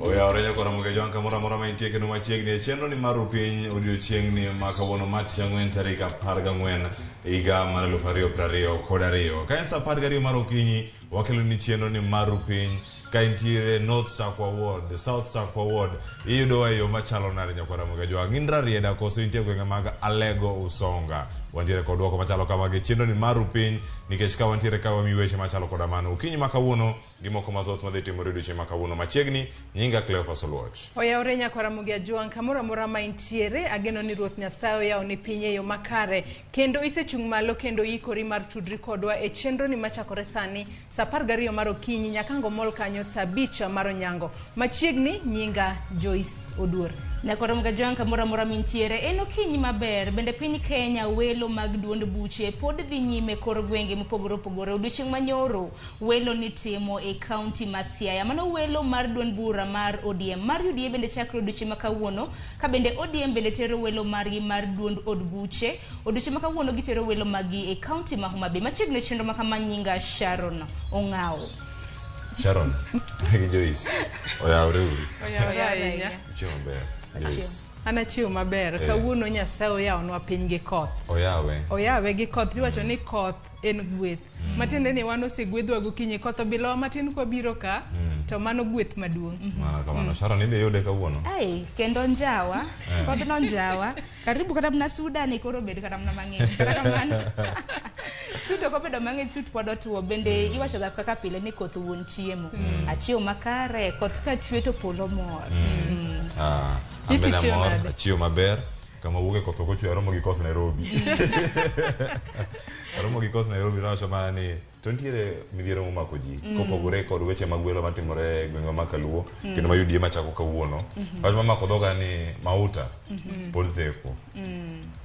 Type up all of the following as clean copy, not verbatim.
Oyawore nyakora Ramogi Ajwang' kamoro amora ma intie kendo machiegni e chenro ni mar piny odiochieng'ni ma kawuono ma tich ang'wen tarik 14 higa mar 2022. Ka en sa 12 mar okinyi wakelo ni chenro ni mar piny ka intiere North Sakwa Ward, South Sakwa Ward, iyudowa e yo machalo nade nyakwar Ramogi Ajwang'? In Rarieda koso intie gwenge mag Alego Usonga? Wantiere kod dwoko machalo kamagi e chenro ni mar piny nikech ka wantiere ka wamiyi weche machalo koda mano. Okinyi ma kawuono gi moko mathoth madhi timore odiochieng' ma kawuono machiegni, nyinga Cleophas Oluoch. Oyawore nyakwar Ramogi Ajwang' kamoro amora ma intiere, ageno ni Ruoth Nyasaye oyawoni piny e yo makare kendo isechung' malo kendo iikori mar tudri kodwa e chenroni machakore sani Saa 12 mar okinyi nyaka ango mol kanyo saa 5 mar onyango. Machiegni nyinga Joyce Oduor. Nyakwar Mgajwang' kamoro amora mintiere, en okinyi maber. Bende piny Kenya welo mag duond buche pod dhi nyime kor gwenge mopogore opogore. Odiochieng' manyoro welo nitimo e kaunti ma Siaya. Mano welo mar duond bura mar ODM. Mar UDA bende chakre odiochieng' ma kawuono ka bende ODM bende tero welo margi mar duond od buche. Odiochieng' ma kawuono gitero welo maggi e kaunti ma Homa Bay. Machiegni chenro ma kama nyinga Sharon Ong'awo. Sharon gi Joyce oyawre uru. Oyawre ahinya. Chiemo maber. Joyce. An achiew maber. Eh. Kawuono Nyasaye oyawonwa piny gi koth. Oyawe. Oyawe gi koth. Iwacho ni koth en gweth. Matiende ni wan osegwedhwa gokinyi. Koth obilowa matin kwabiro ka to mano gweth maduong'. Mana kamano. Sharon imbe yude kawuono. Ai, kendo njawa. Kodhno njawa. Karibu kata mana suda ni koro bed kata mana mang'ich. Kata kamano. Sut ok obedo mang'ich, sut pod otuo. Bende iwacho ga kaka pile ni koth wuon chiemo. Achiew makare, koth ka chwe to polo mor. Ah, an bende Iti chiew amor, nade? achiew maber. Kama wuoke koth ok ochwe, aromo gi koth Nairobi. Aromo gi koth Nairobi nawacho mana ni to nitiere midhiero momako ji kopogore kod weche mag welo matimore e gwengwa ma Kaluo kendo ma UDA machako kawuono. Wach mamako dhoga ni mauta pod theko.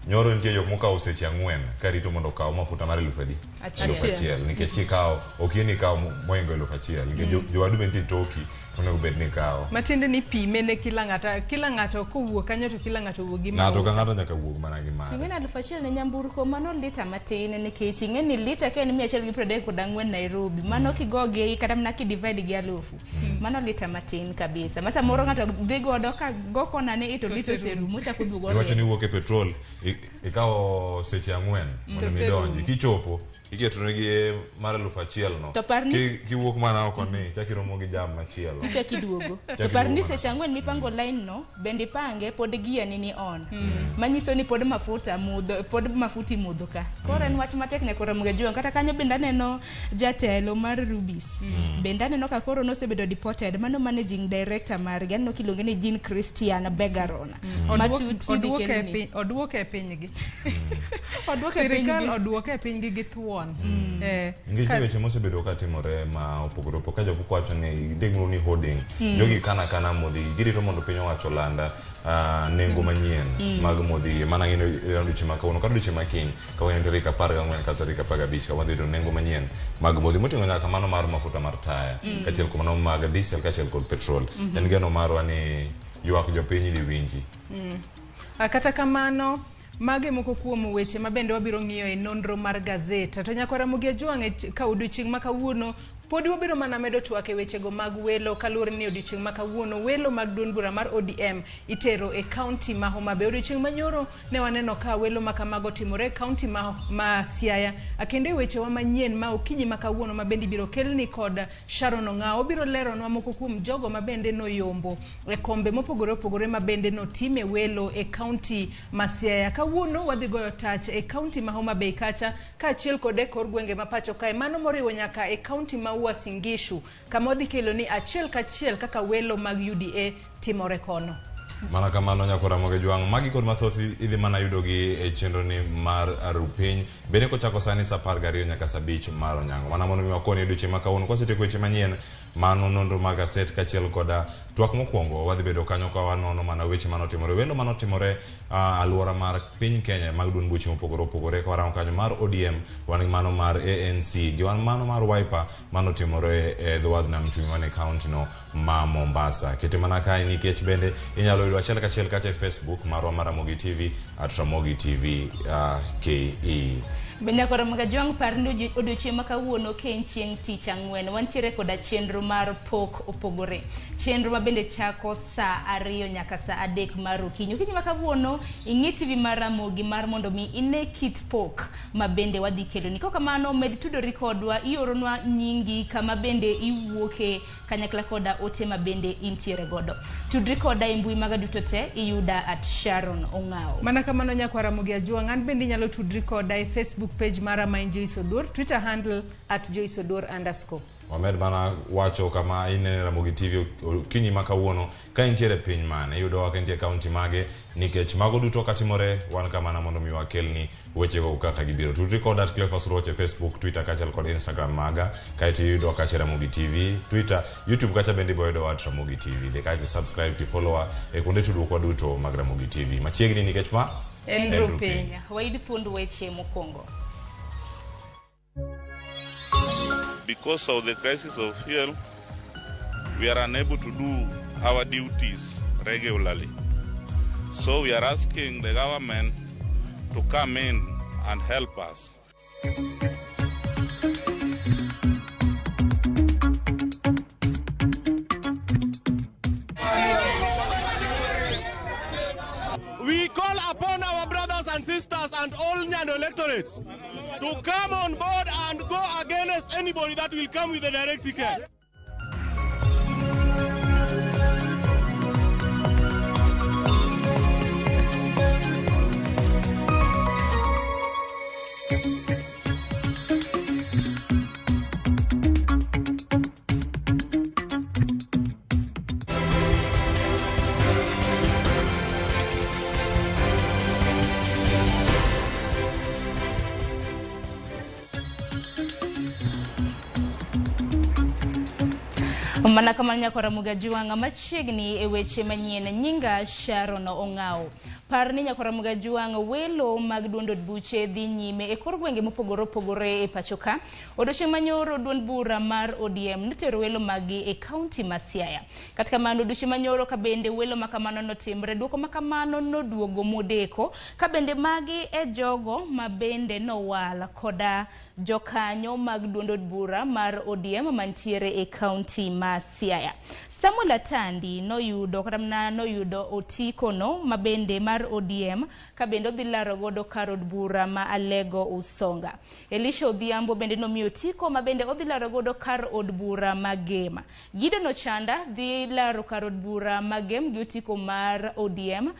Nyoro nitie jok mokawo seche 4 karito mondo okaw mafuta mar 1000 adi? Achiel. 1000 nikech kikawo ok yie ni ikawo mohingo 1000 nikech jowadu be nitie toki onego bed ni ikawo. Matiende ni pime ne kila ng'ato, kila ng'ato kowuok kanyo to kila ng'ato wuok gi Ng'ato ka mauta. ng'ato nyaka wuog mana gi mare. Ting'e 1000 ne nyamburko mano lita matin nikech ing'e ni lita ka en 134 Nairobi mano kigogi kata mana kidivide gi 1000 mano lita matin kabisa ma samoro ng'ato dhi godo ka go kona ni to lita oserumo ochako duogo Iwacho ni oriembo. wuok e petrol ikawo seche 4 mondo mi idonji. Kichopo iketonegi mar 1000 no. To par ni- Kiwuok mana oko ni chak iromo gi jam machielo. Tichak iduogo. Chak To par ni iduogo mana. seche 4 mipango line no bende ipange pod gia ni ni on. Manyiso ni pod mafuta mudho pod mafuta imudho ka. Koro en wach matek ne koro Mgajuang. Kata kanyo bende aneno jatelo mar Rubis. Bende aneno ka koro nosebedo deported. Mano managing director margi aneno kiluonge ni Jean Christian Begaron. Matut idhi kelni. Oduoke e pinygi. Oduoke e Sirikal pinygi. oduoke e pinygi gi thuon. Nikech weche mosebedo ka timore ma opogore opogore ka jok wacho ni degno ni hoarding. Jogi kana kana modhi girito mondo piny owacho olanda nengo manyien mag modhi mana ng'ino odiochieng' ma kawuono kata odiochieng' ma kiny kawuono en tarik 14 kata tarik 15 ka wadhi yudo nengo manyien mag modhi moting'o nyaka mano mar mafuta mar taya kaachiel kod mano mag diesel kaachiel kod petrol. En geno marwa ni ywak jopiny idhi winji. Kata kamano mage moko kuom weche ma bende wabiro ng'iyo e nonro mar gazet. To nyakwar Ramogi Ajwang' ka odiochieng' ma kawuono podi wabiro mana medo twak e wechego mag welo kaluwore ni odiochieng' ma kawuono welo mag duond bura mar ODM itero e kaunti ma Homa Bay. Odiochieng' manyoro ne waneno ka welo ma kamago timore e kaunti ma Siaya. Kendo e wechewa manyien ma okinyi ma kawuono ma bende ibiro kelni kod Sharon Ong'awo obiro leronwa moko kuom jogo ma bende noyombo e kombe mopogore opogore ma bende notime welo e kaunti ma Siaya. Kawuono wadhi goyo tach e kaunti ma Homa Bay kacha kaachiel kod e kor gwenge ma pacho kae, mano moriwo nyaka e kaunti ma Uasin Gishu kama wadhi kelo ni achiel kachiel kaka welo mag UDA timore kono. Mana kamano nyakwar Ramogi Ajwang', magi kod mathoth idhi mana yudogi e chenro ni mar Rupiny. Bende kochako sani saa 12 nyaka saa 5 mar onyango. Mana mondo mi wakoni odiochieng' ma kawuono kwasetieko weche manyien mano nonro mag gaset kaachiel koda twak mokwongo wadhi bedo kanyo ka wanono mana weche manotimore welo manotimore alwora mar piny Kenya mag duond buche mopogore opogore ka warango kanyo mar ODM wan gi mano mar ANC gi wan mano mar Wiper manotimore e dho wadh nam chumbi mane kaunti no ma Mombasa. Kete mana kae nikech bende inyalo yudo achiel kachiel kata e Facebook marwa mar Ramogi TV at Ramogi TV KE. Be nyakora Jwang' par ni odiochieng' ma kawuono ka en chieng' tich ang'wen wantiere koda chenro mar pok opogore. Chenro ma bende chako saa 2 nyaka saa 3 mar okinyi. Okinyi ma kawuono ing'i TV mar Ramogi mar mondo mi ine kit pok ma bende wadhi keloni. Kok kamano med tudori kodwa, ioronwa nyingi kama bende iwuoke kanyakla koda ote ma bende intiere godo. Tudri koda e mbui maga duto te iyuda at Sharon Ong'ao. Mana kamano nyakwara Ramogi Ajwang', an bende inyalo tudri koda e Facebook page mara ma en Joyce Oduor, Twitter handle at Joyce Oduor underscore. Wamed mana wacho kama inene Ramogi TV okinyi ma kawuono ka intiere piny mane, iyudowa ka intie kaunti mage, nikech mago duto katimore wan kamana mondo mi wakelni wechego kaka gibiro. Tudri koda at Cleophas Roche e Facebook, Twitter kaachiel kod Instagram maga, kaeto iyudowa kacha Ramogi TV, Twitter, YouTube kacha bende ibo yudowa at Ramogi TV. Dhi kacha subscribe to follow e kuonde tudruokwa duto mag Ramogi TV. Machiegni nikech ma En En Rupiny. Wayud thuond weche mokwongo. Because of the crisis of fuel, we are unable to do our duties regularly. So we are asking the government to come in and help us. We call upon our brothers and sisters and all Nyando electorates to come on board and go against anybody that will come with a direct ticket. Mana kamano nyakwara Ramogi Ajwang' machiegni e weche manyien nyinga Sharon Ong'ao. Par ni nyakwara Ramogi Ajwang' welo mag duond od buche dhi nyime e kor gwenge mopogore opogore e pacho ka. Odiochieng' manyoro duond bura mar ODM notero welo maggi e kaunti ma Siaya. Kata kamano odiochieng' manyoro ka bende welo makamano notimre, duoko makamano noduogo modeko ka bende magi e jogo ma bende nowal koda jokanyo mag duond od bura mar ODM mantiere e kaunti ma Siaya. Samuel Atandi noyudo kata mana noyudo otiko no ma bende mar ODM ka bende odhi laro godo kar od bura ma Alego Usonga. Elisha Odhiambo bende nomiyo otiko ma bende odhi laro godo kar od bura ma Gem. Gideon Ochanda dhi laro kar od bura ma Gem gi otiko mar ODM.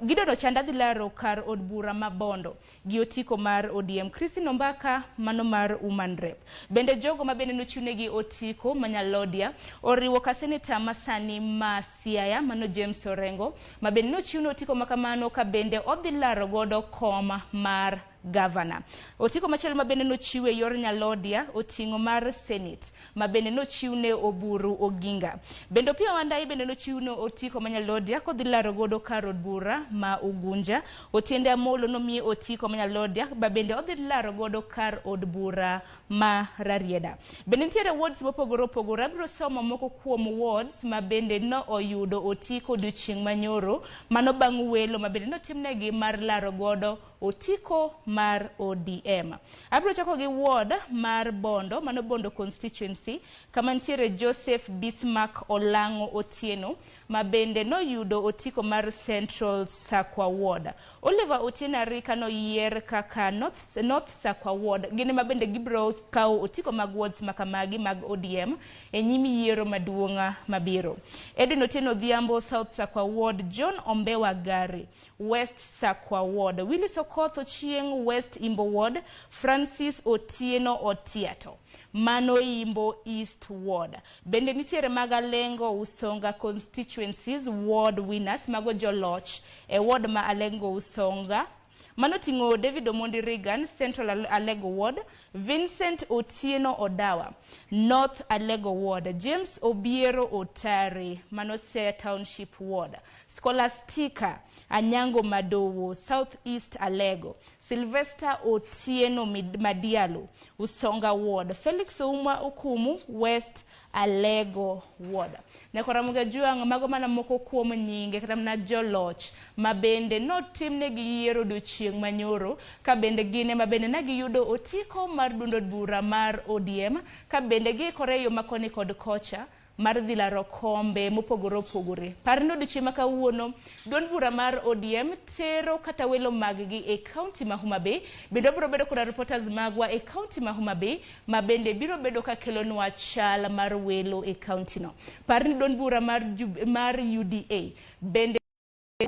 Gideon Ochanda dhi laro kar od bura ma Bondo gi otiko mar ODM. Christine Ombaka mano mar Woman Rep. Bende jogo ma bende nochiwnegi otiko ma Nyalodia oriwo ka seneta masani ma Siaya mano James Orengo ma bende nochiwne otiko makamano ka bende odhi laro godo kom mar gavana. Otiko machielo ma bende nochiw e yor Nyalodia oting'o mar Senate ma bende nochiwne Oburu Oginga. Bende Opiyo Wandayi bende nochiwne otiko ma Nyalodia kodhi laro godo kar od bura ma Ugunja. Otiende Amolo nomiye otiko ma Nyalodia ma bende odhi laro godo kar od bura ma Rarieda. Bende nitiere wards mopogore opogore. Abiro somo moko kuom wards ma bende no oyudo otiko odiochieng' manyoro mano bang' welo ma bende notimnegi mar laro godo otiko mar ODM. Abiro chako gi ward mar Bondo, mano Bondo constituency, kama nitiere Joseph Bismarck Olang'o Otieno ma bende noyudo otiko mar Central Sakwa Ward. Oliver Otieno Arika noyier kaka North Sakwa Ward. Gin ema bende gibiro kawo otiko mag wards makamagi mag ODM e nyim yiero maduong' mabiro. Edwin Otieno Odhiambo South Sakwa Ward, John Ombewa Gari West Sakwa Ward, Willis Okoth Ochieng West Imbo Ward, Francis Otieno Otiato mano Imbo East Ward. Bende nitiere mag Alengo Usonga constituencies ward winners mago joloch e ward ma Alengo Usonga. Mano ting'o David Omondi Reagan, Central Alego Ward, Vincent Otieno Odawa, North Alego Ward, James Obiero Otari, mano Siaya Township Ward, Scholastica Anyango Madowo, South East Alego, Sylvester Otieno Madialo, Usonga Ward, Felix Ouma Okumu, West Alego Ward. Nyakora Ramogi Ajwang' mago mana moko kuom nyinge kata mana joloch ma bende notimnegi yiero odiochieng' odiochieng' manyoro ka bende gin ema bende ne giyudo otiko mar duond od bura mar ODM ka bende giikore e yo makoni kod kocha mar dhi laro kombe mopogore opogore. Par ni odiochieng' ma kawuono duond bura mar ODM tero kata welo maggi e kaunti ma Homa Bay. Bende wabiro bedo koda reporters magwa e kaunti ma Homa Bay ma bende biro bedo ka kelonwa chal mar welo e kaunti no. Par ni duond bura mar UDA bende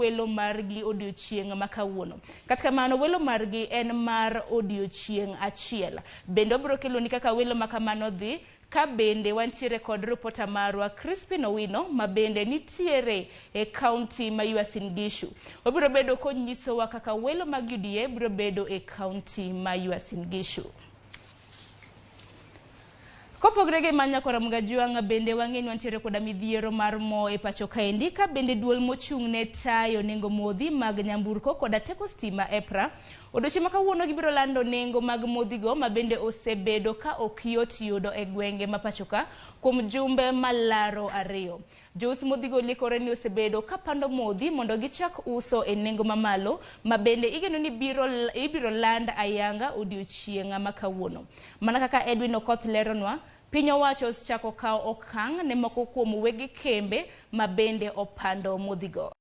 welo margi odiochieng' ma kawuono. Kata kamano welo margi en mar odiochieng' achiel. Bende wabiro keloni kaka welo ma kamano dhi ka bende wantiere kod reporter marwa Crispin Owino ma bende nitiere e kaunti ma Uasin Gishu. Obiro bedo konyisowa kaka welo mag UDA biro bedo e kaunti ma Uasin Gishu. Kopogre gi manya kora Mgajuang' bende wang'e ni wantiere koda midhiero mar mo e pacho kaendi ka bende duol mochung' ne tayo nengo modhi mag nyamburko koda teko stima EPRA. Odiochieng' ma kawuono gibiro lando nengo mag modhigo ma bende osebedo ka ok yot yudo e gwenge ma pacho ka kuom jumbe malaro 2. Jous modhigo likore ni osebedo ka pando modhi mondo gichak uso e nengo mamalo ma bende igeno ni ibiro land ayanga odiochieng' ma kawuono. Mana kaka Edwin Okoth leronwa, piny owacho osechako kawo okang' ne moko kuom wege kembe ma bende opando modhigo.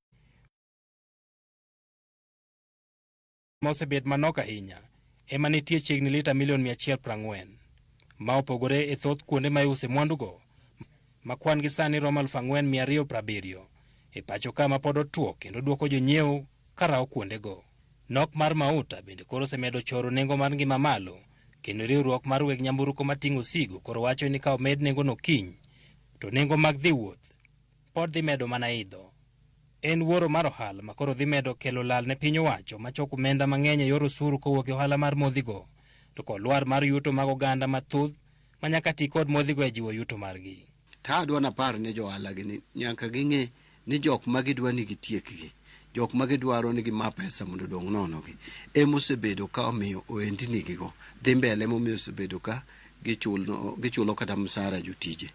Mosebet manok ahinya ema nitie chiegni lita milion 140 ma opogore e thoth kuonde ma iuse mwandugo ma kwan gi sani romo 4270 e pacho ka ma pod otuo kendo duoko jonyiewo karawo kuondego. Nok mar mauta bende koro osemedo choro nengo mar ngima malo kendo riwruok mar weg nyamburko mating'o osigo koro wacho ni ka omed nengono kiny to nengo mag dhi wuoth pod dhi medo mana idho. En wuoro mar ohala ma koro dhi medo kelo lal ne piny owacho machoko omenda mang'eny e yor osuru kowuok e ohala mar modhigo to kod lwar mar yuto mag oganda mathoth ma nyaka ti kod modhigo e jiwo yuto margi. Ta adwa napar ne johala gi ni nyaka ging'e ni jok ma gidwa ni gitiekgi, jok ma gidwaro ni gima pesa mondo odong' nono gi emosebedo ka omiyo ohendni gigo dhi mbele, emomiyo osebedo ka gichulo kata msara jotije.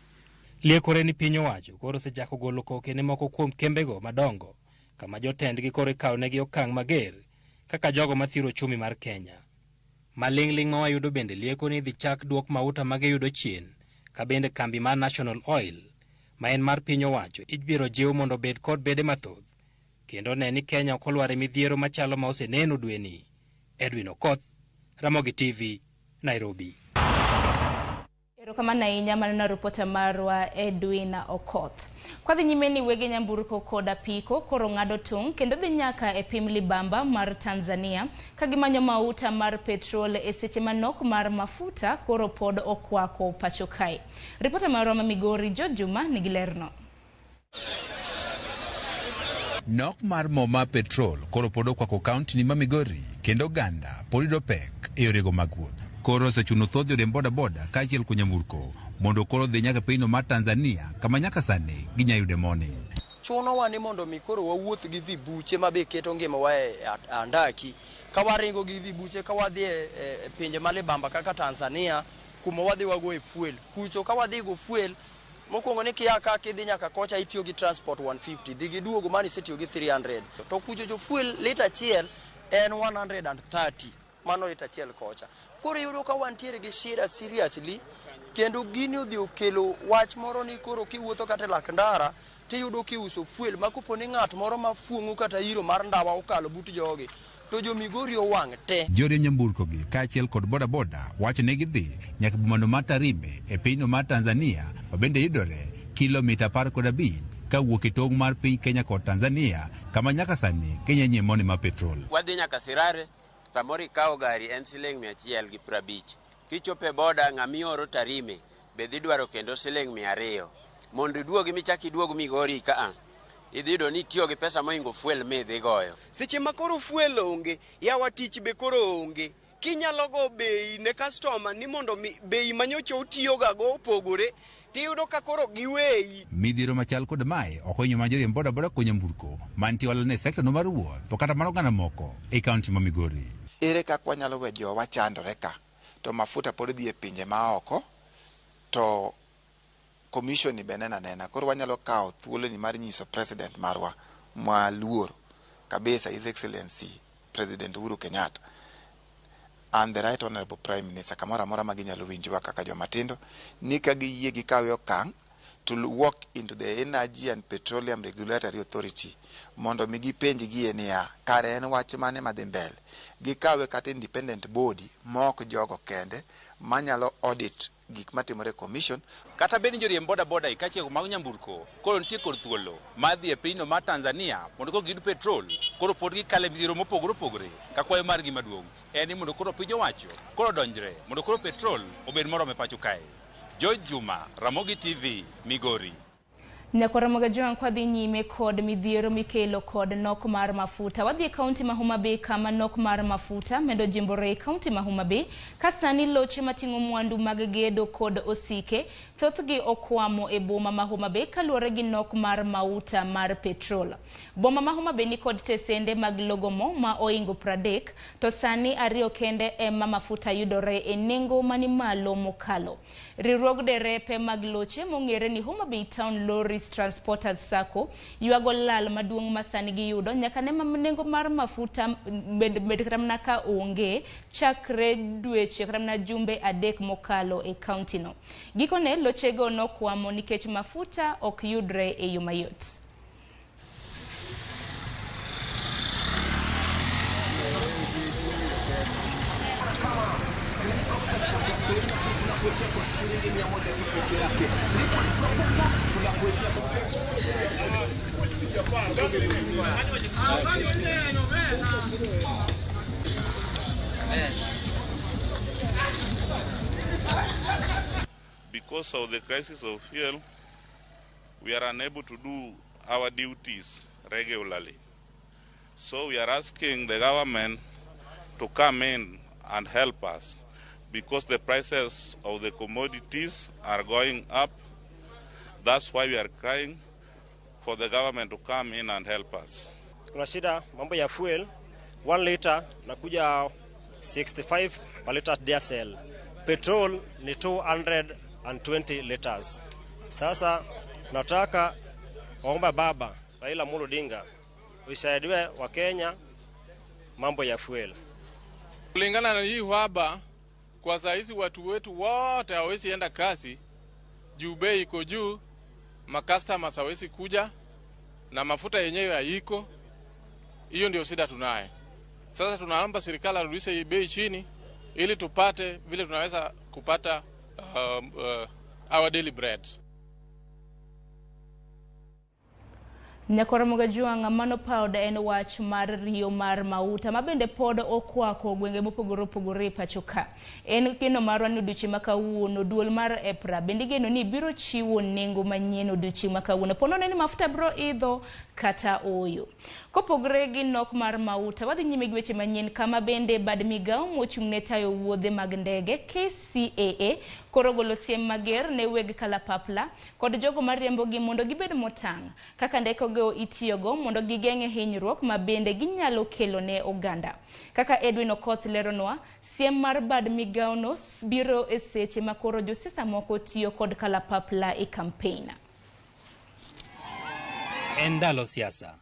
Liekore ni piny owacho koro osechako golo koke ne moko kuom kembego madongo kama jotendgi koro ikawonegi okang' mager kaka jogo mathiro uchumi mar Kenya. Maling'ling' ma wayudo bende lieko ni idhi chak duok mauta magiyudo chien ka bende kambi mar National Oil ma en mar piny owacho ibiro jiw mondo obed kod bede mathoth kendo ne ni Kenya ok olwar e midhiero machalo ma oseneno dweni. Edwin Okoth, Ramogi TV, Nairobi. Erokamano ahinya mano na ripota marwa Edwin Okoth. Kwadhi nyime ni wege nyamburko kod apiko koro ng'ado tong' kendo dhi nyaka e pim libamba mar Tanzania ka gimanyo mauta mar petrol e seche manok mar mafuta koro pod okwako pacho kae. Ripota marwa ma Migori George Juma nigi lerno. Nok mar mo mar petrol koro pod okwako kaunti ni ma Migori kendo oganda pod yudo pek e yorego mag wuoth. Koro osechuno thoth joriemb bodaboda kaachiel kod nyamburko mondo koro dhi nyaka pinyno mar Tanzania kama nyaka sani ginya yude moni. Chunowa ni mondo mi koro wawuoth gi vibuche ma be keto ngimawa e andaki. Ka waringo gi vibuche ka wadhi e pinje ma libamba kaka Tanzania kuma wadhi wago e fuel. Kucho ka wadhi go fuel mokwongo ni kia ka kidhi nyaka kocha itiyo gi transport 150 dhi gi duogo mani isetiyo gi 300 to kucho jo fuel lita achiel en 130 mano lita achiel kocha. Koro iyudo ka wantiere gi shida seriously kendo gini odhi okelo wach moro ni koro kiwuotho kata e lak ndara tiyudo kiuso fuel ma kopo ni ng'at moro ma fuong'o kata iro mar ndawa okalo but jogi to jo Migori owang' te. Joriemb nyamburko gi kaachiel kod bodaboda wacho ni gidhi nyaka bomano mar Tarime e pinyno mar Tanzania ma bende yudore kilomita 15 kawuok e tong' mar piny Kenya kod Tanzania kama nyaka sani Kenya nyie moni mar petrol. Wadhi nyaka Sirare, samoro ikawo gari en siling 150. Kichopo e boda ng'ama ioro Tarime be dhi dwaro kendo siling 200. Mondo iduogi michak iduog Migori ka idhi yudo ni itiyo gi pesa mohingo fuel midhi goyo. Seche ma koro fuel onge, yawa tich be koro onge. Kinyalo go bei ne customer ni mondo mi bei manyocha otiyoga go opogore, tiyudo ka koro giweyi. Midhiero machal kod mae ok ohinyo mana joriemb bodaboda kod nyamburko mantie ohala ne sekta no mar wuoth to kata mana oganda moko e kaunti ma Migori. Ere kaka wanyalo we jowa chandore ka to mafuta pod dhi e pinje ma oko to commission ni be neno anena. Koro wanyalo kawo thuolo ni mar nyiso president marwa mwaluoro kabisa, His Excellency President Uhuru Kenyatta and the Right Honorable Prime Minister kamoro amora ma ginyalo winjwa kaka joma tindo ni ka giyie gikawe okang' to walk into the Energy and Petroleum Regulatory Authority mondo mi gipenj gie niya kare en wach mane madhi mbele gikawe kata independent body ma ok jogo kende manyalo audit gik matimore e commission. Kata bed ni joriemb boda boda kaachiel mag nyamburko koro nitie kod thuolo mar dhi e pinyno mar Tanzania mondo koro giyud petrol, koro pod gikalo e midhiero mopogore opogore ka kwayo margi maduong' en ni mondo koro piny owacho koro odonjre mondo koro petrol obed moromo e pacho kae. George Juma, Ramogi TV, Migori. Nyakwar Ramogi Ajwang' kwadhi nyime kod midhiero mikelo kod nok mar mafuta. Wadhi e kaunti ma Homa Bay kama nok mar mafuta medo jimbore e kaunti ma Homa Bay ka sani loche mating'o mwandu mag gedo kod osike thothgi okwamo e boma ma Homa Bay kaluwore gi nok mar mauta mar petrol. Boma ma Homa Bay nikod tesende mag logo mo ma oingo 30 to sani 2 kende ema mafuta yudore e nengo mani malo mokalo. Riwruog derepe mag loche mong'ere ni Homa Bay Town Lorry Transporters Sacco ywago lal maduong' ma sani giyudo nyaka ne nengo mar mafuta bed kata mana ka onge chakre dweche kata mana jumbe 3 mokalo e kaunti no. Gikone lochego nokwamo nikech mafuta ok yudre e yo mayot. Because of the crisis of fuel, we are unable to do our duties regularly. So we are asking the government to come in and help us, because the prices of the commodities are going up. That's why we are crying for the government to come in and help us. Kuna shida mambo ya fuel, 1 liter nakuja 65 per liter diesel. Petrol ni 220 liters. Sasa nataka waomba baba Raila Amolo Odinga usaidiwe wa Kenya mambo ya fuel. Kulingana na hii uhaba kwa saa hizi watu wetu wote hawezi enda kazi juu bei iko juu, makastoma hawezi kuja na mafuta yenyewe haiko. Hiyo ndio shida tunaye. Sasa tunaomba serikali arudishe bei chini ili tupate vile tunaweza kupata our daily bread. Nyakwar Ramogi Ajwang' mano pod en wach mar riyo mar mauta ma bende pod okwako gwenge mopogore opogore e pacho ka. En geno marwa ni odiochieng' ma kawuono duol mar EPRA bende igeno ni biro chiwo nengo manyien odiochieng' ma kawuono. Po nono ni mafuta biro idho kata ooyo. Kopogore gi nok mar mauta, wadhi nyime gi weche manyien kama bende bad migao mochung' ne tayo wuodhe mag ndege KCAA koro golo siem mager ne weg kalapapla kod jogo mariembogi mondo gibed motang' kaka ndekego itiyogo mondo gigeng'e hinyruok ma bende ginyalo kelo ne oganda. Kaka Edwin Okoth leronwa, siem mar bad migaono biro e seche ma koro josiasa moko tiyo kod kalapapla e kampen. En ndalo siasa,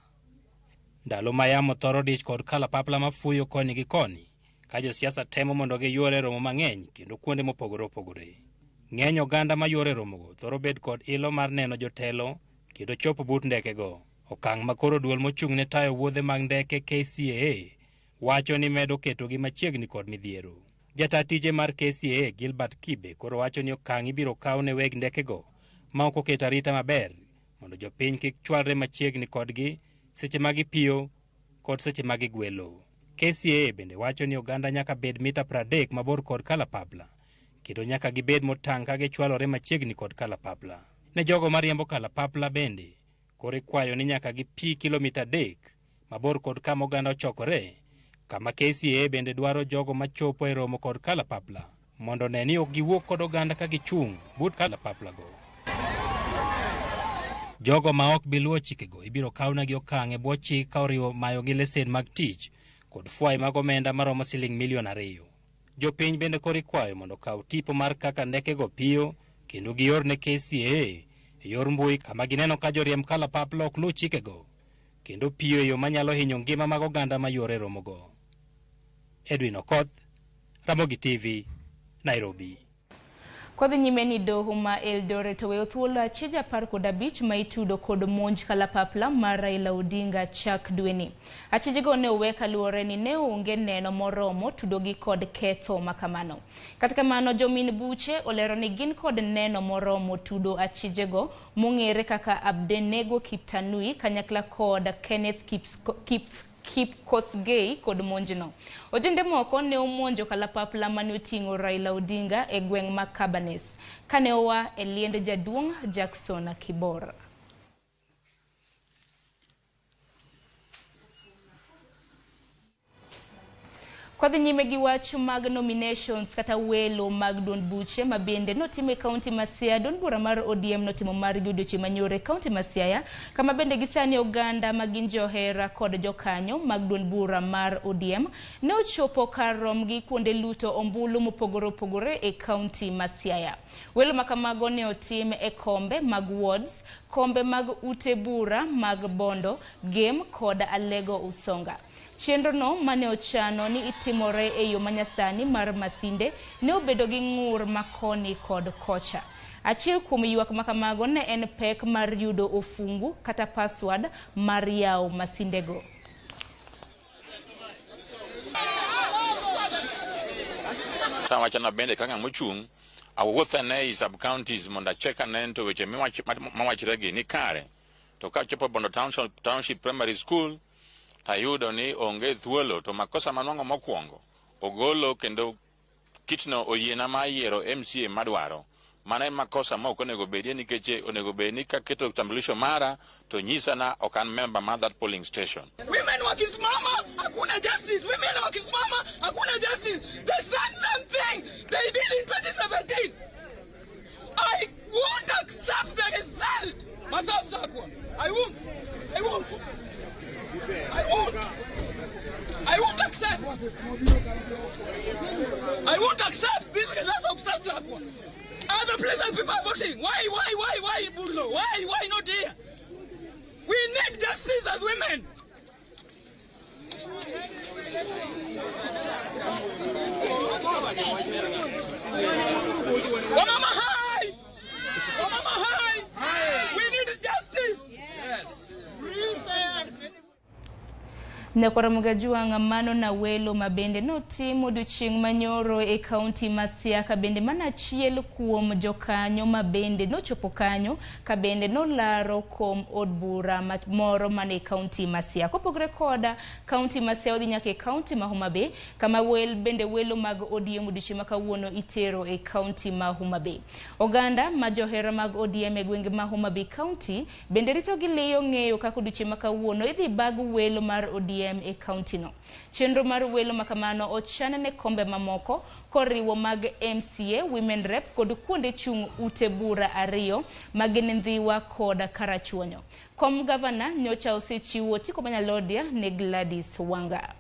ndalo ma yamo thoro dich kod kalapapla mafuyo koni gi koni ka josiasa temo mondo giyuore romo mang'eny kendo kuonde mopogore opogore. Ng'eny oganda mayuore romogo thoro bet kod ilo mar neno jotelo kendo chopo but ndekego. Okang' ma koro duol mochung' ne tayo wuodhe mag ndeke KCAA wacho ni medo ketogi machiegni kod midhiero. Jata tije mar KCAA Gilbert Kibe koro wacho ni okang' ibiro kaw ne weg ndekego ma ok oketo arita maber mondo jopiny kik chwalre machiegni kodgi seche ma gipiyo kod seche ma gigwelo. KCAA bende wacho ni oganda nyaka bed mita 30 mabor kod kalapapla kendo nyaka gibed motang' ka gichwalore machiegni kod kalapapla. Ne jogo mariembo kalapapla bende koro ikwayo ni nyaka gipi kilomita 3 mabor kod kama oganda ochokore, kama KCAA bende dwaro jogo machopo e romo kod kalapapla mondo ne ni ok giwuok kod oganda ka gichung' but kalapaplago. Jogo ma ok bi luwo chikego ibiro kawnegi okang' e bwo chik ka oriwo mayogi lesen mag tich kod fwai mag omenda maromo siling milion 2. Jopiny bende koro ikwayo mondo okaw tipo mar kaka ndekego piyo kendo gior ne KCAA e yor mbui kama gineno ka joriemb kalapapla ok luw chikego kendo piyo e yo manyalo hinyo ngima mag oganda mayuore romogo. Edwin Okoth, Ramogi TV, Nairobi. Kodhi nyime ni doho ma Eldoret oweyo thuolo achije 15 ma itudo kod monj kalapapla mar Raila Odinga chak dweni. Achijego ne owe kaluwore ni ne onge neno moromo tudogi kod ketho makamano. Kata kamano, jomin buche olero ni gin kod neno moromo tudo achijego mong'ere kaka Abdenego Kiptanui kanyakla kod Kenneth Kipkosgei kod monjno. Ojende moko ne omonjo kalapapla mane oting'o Raila Odinga e gweng' ma Cabanes kane oa e liend jaduong' Jackson Kibor. Kodhi nyime gi wach mag nominations kata welo mag duond buche ma bende notimo e kaunti ma Siaya. Duond bura mar ODM notimo margi odiochieng' manyoro e kaunti ma Siaya, kama bende gisani oganda ma gin johera kod jokanyo mag duond bura mar ODM ne ochopo kar romgi kuonde luto ombulu mopogore opogore e kaunti ma Siaya. Welo ma kamago ne otim e kombe mag wards, kombe mag ute bura mag Bondo, Gem kod Alego Usonga. Chenro no mane ochano ni itimore e yo manyasani mar masinde ne obedo gi ng'ur makoni kod kocha. Achiel kuom ywak makamago ne en pek mar yudo ofungu kata password mar yawo masindego. Wachana bende kaka mochung' awuoth ane i sub counties mondo achek ane to weche mawachre gi ni kare. To kachopo Bondo Township Primary School tayudo ni onge thuolo, to makosa manwang'o mokwongo ogolo kendo kitno oyiena mar yiero MCA madwaro. Mano en makosa ma ok onego bedie, nikech onego bed ni kaketo kitambulisho mara to nyisa na ok an member mar that polling station. Women wakisimama hakuna justice. Women wakisimama hakuna justice. The same thing they did in 2017. I won't accept the result. Myself, Sakwa. I won't. I won't. I won't. I won't accept. I won't accept this result of Sakwa. Other places people are voting. Why, Burlo? Why not here? We need justice as women. Wamama hai! Wamama hai! We need justice. Yes. Free, fair and credible. Nyakwara Juang' mano na welo mabende notimo odiochieng' manyoro e kaunti ma Siaya, bende mana achiel kuom jokanyo mabende nochopo kanyo ka bende nolaro kom od bura moro mane e kaunti ma Siaya. Kopogore koda kaunti ma Siaya, odhi nyaka e kaunti ma Homa Bay, kama bende welo mag ODM odiochieng' ma kawuono itero e kaunti ma Homa Bay. Oganda ma johera mag ODM e gwenge ma Homa Bay kaunti bende rito gi liyo ng'eyo kaka odiochieng' ma kawuono idhi bag welo mar ODM e kaunti no. Chenro mar welo makamano ochan ne kombe mamoko koriwo mag MCA, Women Rep kod kuonde chung' ute bura ariyo magin Ndhiwa kod Karachuonyo. Kom gavana nyocha osechiwo otiko manyalodia ne Gladys Wanga.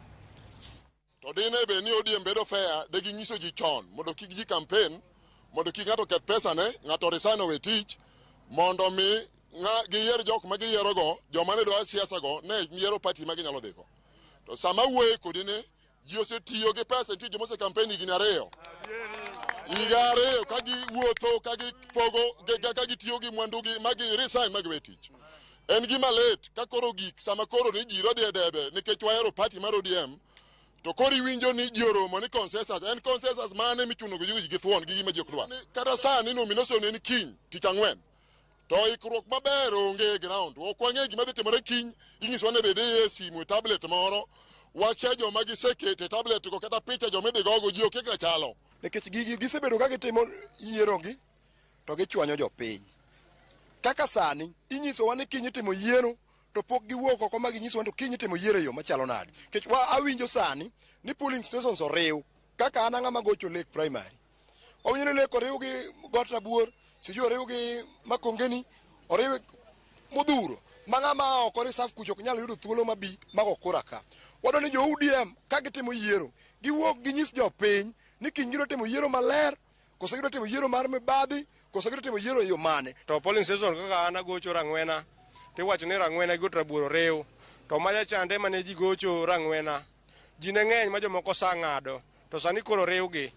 To dine be ni ODM bedo fair, de ginyiso ji chon mondo kik ji campaign, mondo kik ng'ato keth pesa ne, ng'ato resign owe tich, mondo mi giyier jok ma giyierogo, joma ne dwaro siasa go, ne yiero party ma ginyalo dhigo. To sama wuoye kodi ni ji osetiyo gi pesa, nitie joma ose campaign higni ariyo. Higa ariyo ka giwuotho, ka gipogo, ka gitiyo gi mwandugi ma gi resign ma giwe tich. En gima lit ka koro gik sama koro ni ji rodhi e debe nikech wahero party mar ODM, to koro iwinjo ni ji oromo ni consensus. En consensus mane michuno go ji gi thuon gi gima ji ok dwar. Kata sani nomination en kiny tich ang'wen. To ikruok maber onge e ground. Ok wang'e gima dhi timore kiny, inyisowa ni bede e simu e tablet moro. Wakia joma gisekete e tablet go kata picha joma idhi gogo ji okia kaka chalo. Nikech gigi gisebedo ka gitimo yierogi to gichwanyo jopiny. Kaka sani inyisowa ni kiny itimo yiero to pok giwuok oko ma ginyisowa ni to kiny itimo yiero e yo machalo nade. Nikech awinjo sani ni polling stations oriw kaka an ang'ama gocho Lake Primary. Wawinjo ni Lake oriw gi Got Rabuor, sijui oriw gi Makongeni, oriw modhuro ma ng'ama oko reserve kucho ok nyal yudo thuolo mabi mago kura ka. Wadwa ni jo ODM ka gitimo yiero, giwuok ginyis jopiny ni kiny gidwa timo yiero maler, koso gidwa timo yiero mar mibadhi, koso gidwa timo yiero e yo mane. To polling station kaka an agocho Rang'wena, tiwacho ni Rang'wena gi Got Rabuor oriw, to macha chande mane ji gocho Rang'wena, Ji ne ng'eny ma jomoko sa ng'ado to sani koro riwgi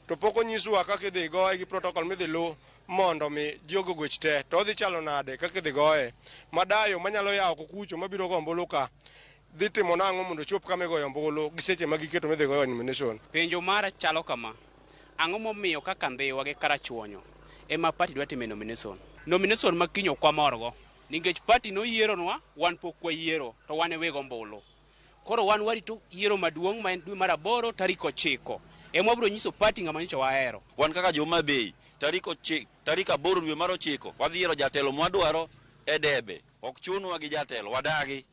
to pok onyiswa kaka idhi goye gi protocol midhi lu mondo mi jogo goch te to odhi chalo nade kaka idhi goye madayo manyalo yawo kukucho mabiro go ombulu ka dhi timo nang'o mondo ochop kama igoyo ombulu gi seche ma giketo midhi goyo nomination. Penjo mara chalo kama, ang'o momiyo kaka Ndhiwa gi Karachuonyo ema party dwa time nomination? Nomination ma kiny ok wamorgo nikech party noyieronwa, wan pok wayiero to wan e weg ombulu. Koro wan warito yiero maduong' ma en dwe mar 8 tarik 9. Ema wabiro nyiso party ng'ama nyocha wahero. Wan kaka jo Homa Bay, tarik 8 dwe mar 9 wadhi yiero jatelo mwadwaro e debe. Ok chunwa gi jatelo, wadagi.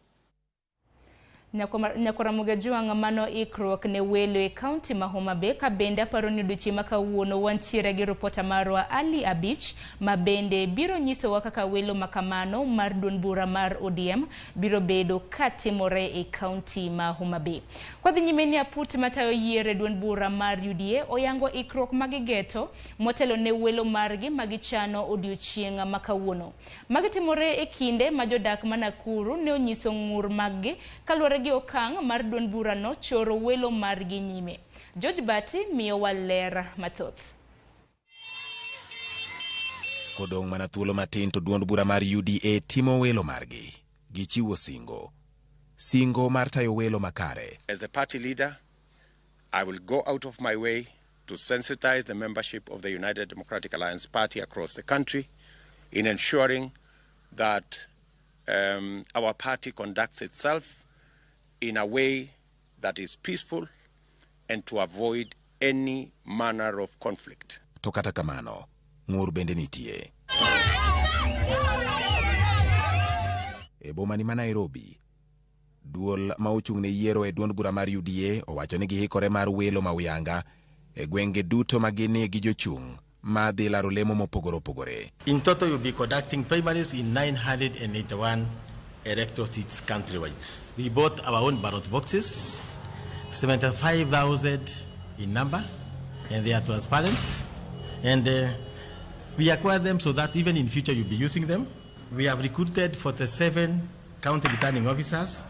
Nyakwar Ramogi mano ikruok ne welo e kaunti ma Homa Bay ka bende aparo ni odiochieng' ma kawuono wantiere gi ripota marwa Ali Abich ma bende biro nyisowa kaka welo makamano mar duond bura mar ODM biro bedo katimore e kaunti ma Homa Bay. Kwadhi nyime ni aput matayo yiero e duond bura mar UDA oyango ikruok magigeto motelo ne welo margi magichano odiochieng' ma kawuono. Magi timore e kinde ma jodak ma Nakuru ne onyiso ng'ur maggi kaluwore gi okang' mar duond burano choro welo margi nyime. George Bati miyowa ler mathoth. Kodong' mana thuolo matin to duond bura mar UDA timo welo margi. Gichiwo singo. Singo mar tayo welo makare. As the party leader, I will go out of my way to sensitize the membership of the United Democratic Alliance Party across the country in ensuring that our party conducts itself in a way that is peaceful and to avoid any manner of conflict. To kata kamano, ng'ur bende nitie. E boma ni ma Nairobi, duol ma ochung' ne yiero e duond bura mar UDA owacho ni gihikore mar welo ma uyanga e gwenge duto ma ginie gi jochung' ma dhi laro lemo mopogore opogore. In total, you'll be conducting primaries in 981 electoral seats countrywide. We bought our own ballot boxes, 75,000 in number, and they are transparent. And we acquired them so that even in future you'll be using them. We have recruited 47 county returning officers,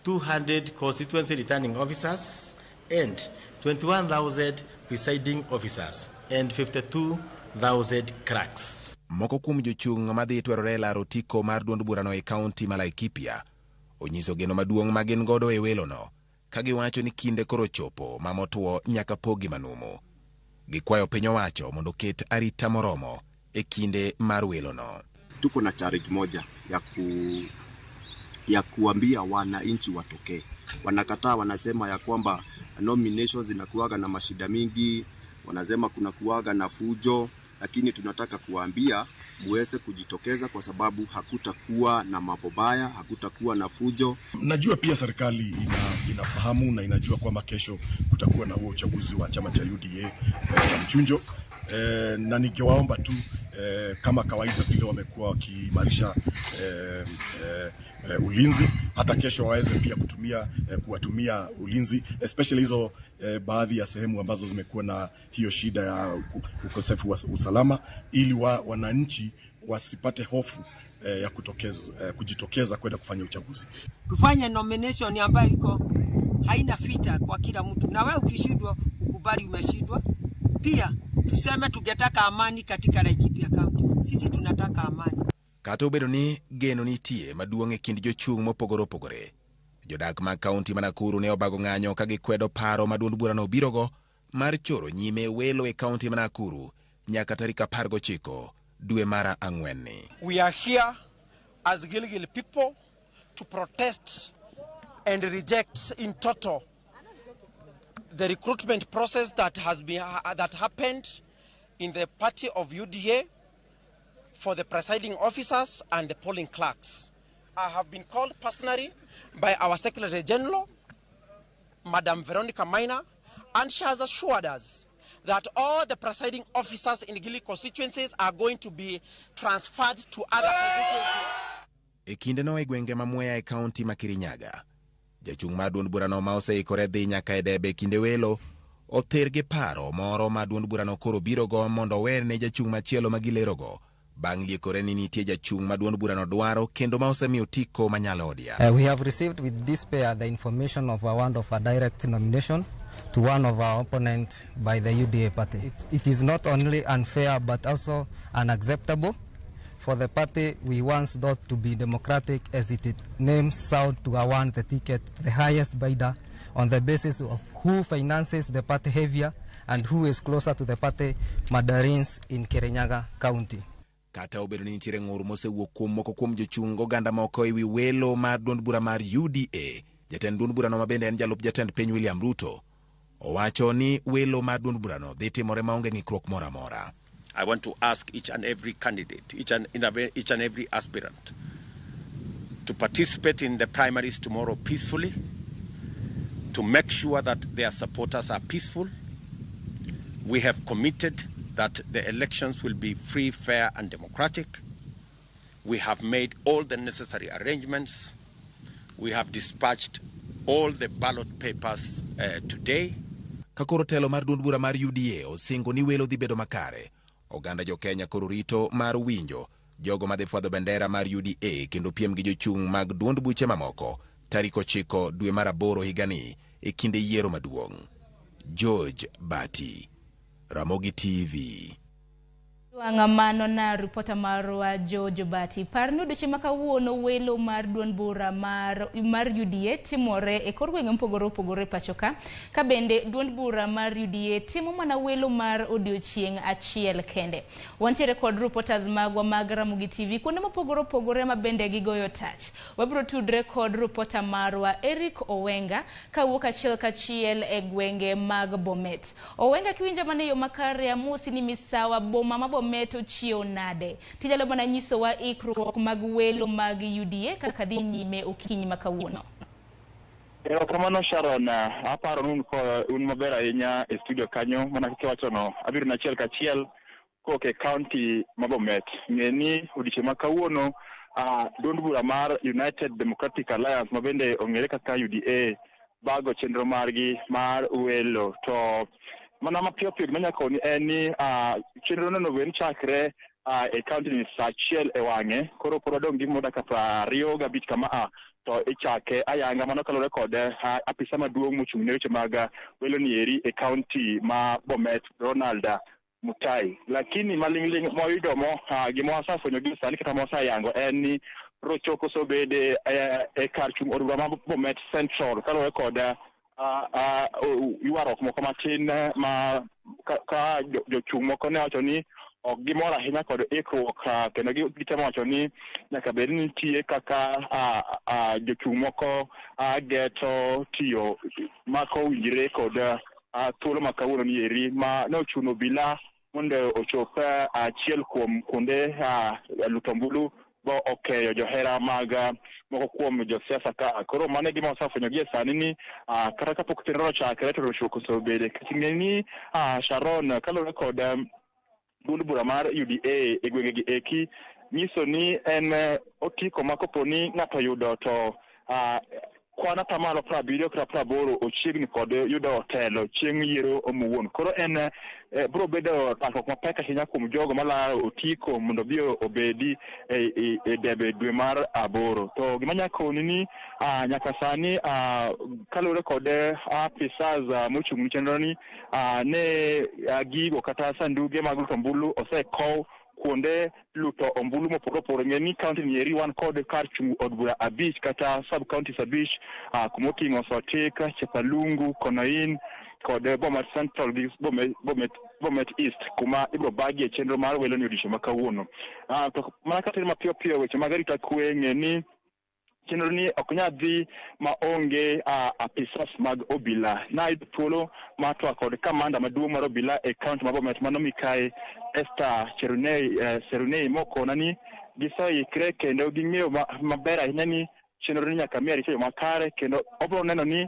200 constituency returning officers, and 21,000 presiding officers, and 52,000 clerks. Moko kuom jochung' madhi twerore e laro otiko mar duond burano e kaunti ma Laikipia onyiso geno maduong' ma gin godo e welono ka giwacho ni kinde koro chopo ma motuo nyaka pogi manumu. Gikwayo piny owacho mondo oket arita moromo e kinde mar welono. Tuko na challenge moja ya kuambia wananchi watokee. Wanakataa, wanasema ya kwamba nominations zinakuwaga na mashida mingi, wanasema kuna kuwaga na fujo, lakini tunataka kuwaambia muweze kujitokeza kwa sababu hakutakuwa na mambo baya, hakutakuwa na fujo. Najua pia serikali inafahamu na inajua kwamba kesho kutakuwa na huo uchaguzi wa chama cha UDA mchunjo na ningewaomba tu kama kawaida vile wamekuwa wakiimarisha ulinzi, hata kesho waweze pia kuwatumia ulinzi, especially hizo baadhi ya sehemu ambazo zimekuwa na hiyo shida ya ukosefu wa usalama, ili wananchi wasipate hofu ya kujitokeza kwenda kufanya uchaguzi. Tufanye nomination ambayo iko haina fita kwa kila mtu, na wewe ukishindwa ukubali umeshindwa. Pia tuseme tungetaka amani katika Laikipia County. Sisi tunataka amani. Kata obedo ni geno nitie maduong' e kind jochung' mopogore opogore, jodak mag kaunti ma Nakuru ne obago ng'anyo ka gikwedo paro ma duond burano obirogo mar choro nyime welo e kaunti ma Nakuru nyaka tarik 19 dwe mar 4 ni. We are here as Gilgil people to protest and reject in total the recruitment process that has been that happened in the party of UDA for the presiding officers and the polling clerks. I have been called personally by our Secretary General, Madam Veronica Maina, and she has assured us that all the presiding officers in Gilgil constituencies are going to be transferred to other constituencies. E kindeno e gwenge ma Mwea e kaunti ma Kirinyaga, jachung' mar duond burano ma oseikore dhi nyaka e debe e kinde welo other gi paro moro ma duond burano koro birogo mondo owene jachung' machielo ma gilerogo Bang' liekore ni nitie jachung' ma duond burano dwaro kendo ma osemiyo otiko manyalo odia. We have received with despair the information of award of a direct nomination to one of our opponents by the UDA party. It is not only unfair but also unacceptable for the party we once thought to be democratic, as it names sought to award the ticket to the highest bidder on the basis of who finances the party heavier and who is closer to the party mandarins in Kirinyaga County. Kata obedo ni nitiere ng'ur mosewuok kuom moko kuom jochung' oganda moko ewi welo mar duond bura mar UDA, jatend duond burano ma bende en jalup jatend piny William Ruto owacho ni welo mar duond burano dhi timore maonge ng'ikruok moro amora. I want to ask each and every candidate, each and every aspirant, to participate in the primaries tomorrow peacefully, to make sure that their supporters are peaceful. We have committed that the elections will be free, fair, and democratic. We have made all the necessary arrangements. We have dispatched all the ballot papers today. Ka koro telo mar duond bura mar UDA osingo ni welo dhi bedo makare, oganda jo Kenya koro rito mar winjo jogo madhi fwadho bendera mar UDA kendo piem gi jochung' mag duond buche mamoko tarik 9 dwe mar 8 higani e kinde yiero maduong'. George Bati, Ramogi TV. Wang'a mano na ripota marwa George Bati. Par ni odiochieng' ma kawuono welo mar duond bura mar UDA timore e kor gwenge mopogore opogore pacho ka. Ka bende duond bura mar UDA timo mana welo mar odiochieng' achiel kende. Wantiere kod reporters magwa mag Ramogi TV kuonde mopogore opogore ma bende gigoyo tach. Wabiro tudre kod reporter marwa Eric Owenga kawuok achiel kachiel e gwenge mag Bomet. Owenga, kiwinjo mana e yo makare, amosi ni misawa boma ma Bomet ochiew nade? Tinyalo mana nyisowa ikruok mag welo mag UDA kaka dhi nyime okinyi ma kawuono. Erokamano Sharon, aparo ni un maber ahinya e studio kanyo. Mana kaka iwachono, abiro na achiel kachiel kowuok e county ma Bomet. Ng'e ni odiochieng' ma kawuono duond bura mar United Democratic Alliance, ma bende ong'ere kaka UDA, bago chenro margi mar welo. To mana mapiyo piyo gima anyalo koni en ni chenro no onego bed ni chakre e county ni sa 1 e wang'e. Koro pod wadong' gi dakika 25 kama a to ichake ayanga. Mano kaluwore kod apisa maduong' mochung' ne weche mag welo ni eri e county ma Bomet, Ronald Mutai. Lakini maling'ling' mwayudo mo gima wasefwenyo gi sani kata mwaseyango en ni rochoko osebede e kar chung' od bura ma Bomet Central kaluwore kod ywaruok moko matin ma ka jochung' moko ne wacho ni ok gimor ahinya kod ikruok, kendo gitemo wacho ni nyaka bed ni nitie kaka jochung' moko geto tiyo mako owinjore kod thuolo ma kawuono ni eri ma ne ochuno obila mondo ochop achiel kuom kuonde luto ombulu bo okeyo johera mag moko kuom josiasa ka. Koro mano e gima wasefwenyo gie sani ni kata kapok chenro ochakre to rochruok osebede. Nikech ing'e ni Sharon, kaluwore kod duond bura mar UDA e gwenge gi eki nyiso ni en otiko ma kopo ni ng'ato oyudo to kwan 70% kata 80 ochiegni kod yudo telo chieng' yiero owuon. Koro en biro bedo rakruok mapek ahinya kuom jogo malaro otiko mondo obi obedi e debe dwe mar 8. To gima anyalo koni ni nyaka sani, kaluwore kod apisas mochung' ne chenro ni, ne gigo kata sanduge mag luto ombulu osekow kuonde luto ombulu mopogore opogore. Ng'e ni county ni eri wan kod kar chung' od bura 5 kata sub counties 5, kumoting'o Sotik, Chepalungu, Konoin kod Bomet Central gi Bomet East, kuma ibiro bagie chenro mar welo ni odiochieng' ma kawuono. To mana katin mapiyo piyo weche mag arita kwe, ng'e ni chenro ni ok nyal dhi maonge apisas mag obila. Nayudo thuolo mar twak kod kamanda maduong' mar obila e county ma Bomet, mano Mikai Esther Cherunei, mokona ni giseikre kendo ging'eyo maber ahinya ni chenro ni nyaka mi arita e yo makare, kendo obiro neno ni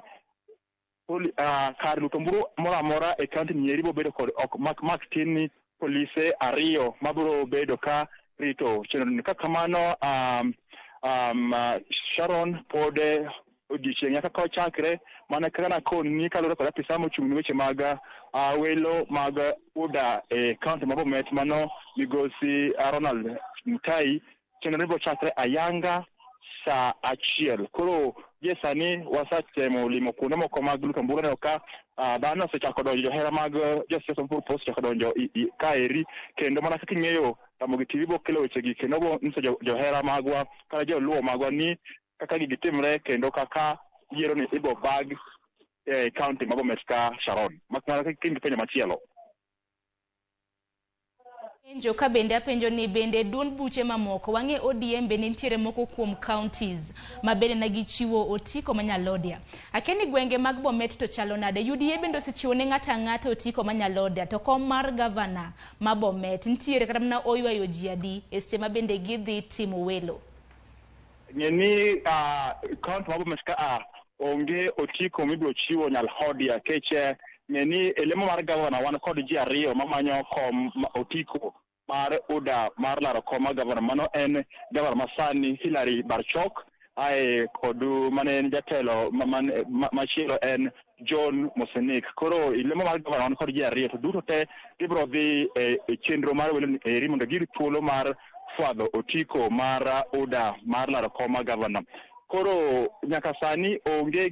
kar luto ombulu moro amora e county ni eri biro bedo kod ok mak tin ni polise 2 mabiro bedo ka rito chenro ni. Kaka kamano, Sharon, pod odiochieng' nyaka ka ochakre mana kaka nakoni ni kaluwore kod apisa mochung' ne weche mag welo mag UDA e county ma Bomet, mano migosi Ronald Mutai. Chenro ni biro chakre ayanga saa 1. Koro gie sani wasetemo limo kuonde moko mag luto ombulu, aneno ka dhano osechako donjo, johera mag josiasa mopogore osechako donjo kaeri, kendo mana kaka ing'eyo Ramogi TV biro kelo wechegi kendo biro nyiso johera magwa kata joluo magwa ni kaka gigi timre kendo kaka yiero ni ibo bag e county ma Bomet ka Sharon. Mak mana kind penjo machielo. Penjo ka bende apenjo ni bende duond buche mamoko wang'e ODM bende nitiere moko kuom counties ma bende ne gichiwo otiko ma Nyalodia. Akia ni gwenge mag Bomet to chalo nade. UDA bende osechiwo ne ng'ato ang'ata otiko ma Nyalodia to kom mar gavana ma Bomet nitiere kata mana oywayo ji adi e seche ma bende gidhi timo welo. Ng'e ni county ma Bomet ka onge otiko mibiro chiwo Nyalhodia kech ng'e ni e lemo mar gavana wan kod ji ariyo mamanyo kom otiko mar UDA mar laro kom mar gavana. Mano en gavana masani Hilary Barchok ae kod mane en jatelo machielo en John Mosenik. Koro e lemo mar gavana wan kod ji ariyo to duto te gibiro dhi e chenro mar welo eri mondo giyud thuolo mar fwadho otiko mar UDA mar laro kom mar gavana. Koro nyaka sani onge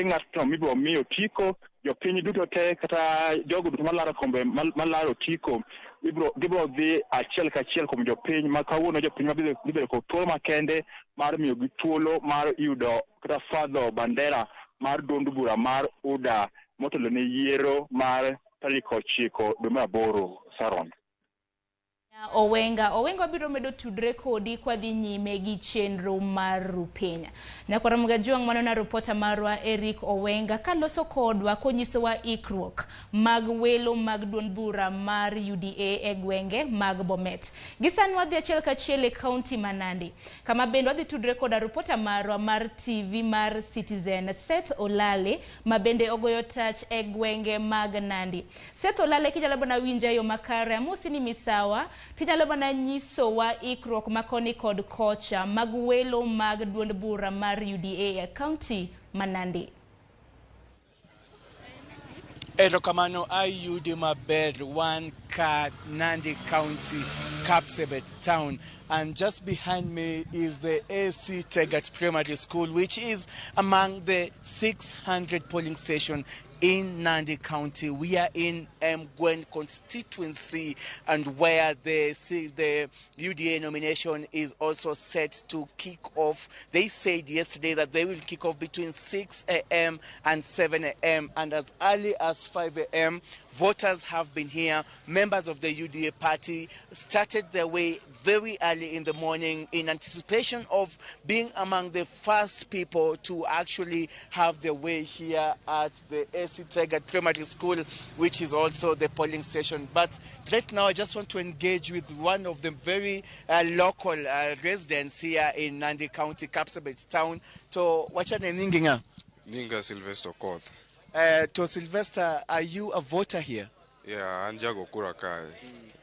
ng'atno mibiro miyo otiko. Jopiny duto te kata jogo duto malaro kombe malaro otiko gibiro dhi achiel kachiel kuom jopiny ma kawuono jopiny ma dhi bedo kod thuolo makende mar miyogi thuolo mar yudo kata fwadho bandera mar duond bura mar UDA motelo ne yiero mar tarik 9 dwe mar 8. Saron. Owenga biro medo tudre kodi kwa dhi nyime gi chenro mar Rupenya. Nyakwara Mgajuang' mano na ripota marwa Eric Owenga kaloso kodwa konyisowa ikruok mag welo mag duond bura mar UDA e gwenge mag Bomet. Gisani wadhi achiel kachiel e kaunti ma Nandi, kama bende wadhi tudre koda ripota marwa mar TV mar Citizen Seth Olale ma bende ogoyo tach e gwenge mag Nandi. Seth Olale, kinyalo bana winja yo makare, amosi ni misawa. Tinyalo mana nyisowa ikruok makoni kod kocha mag welo mag duond bura mar UDA e kaunti ma Nandi. Erokamano ayudi maber wan ka Nandi County, Kapsabet town, and just behind me is the AC Tegat Primary School, which is among the 600 polling stations in Nandi County. We are in Emgwen constituency, and where the UDA nomination is also set to kick off. They said yesterday that they will kick off between 6 a.m. and 7 a.m. and as early as 5 a.m. voters have been here. Members of the UDA party started their way very early in the morning in anticipation of being among the first people to actually have their way here at the AC Tegat Primary School, which is also the polling station. But right now, I just want to engage with one of the very local residents here in Nandi County, Kapsabet town. To wachane ninginga? Ninga Sylvester Koth. To Sylvester, are you a voter here? Yeah, I'm Jago Kurakai.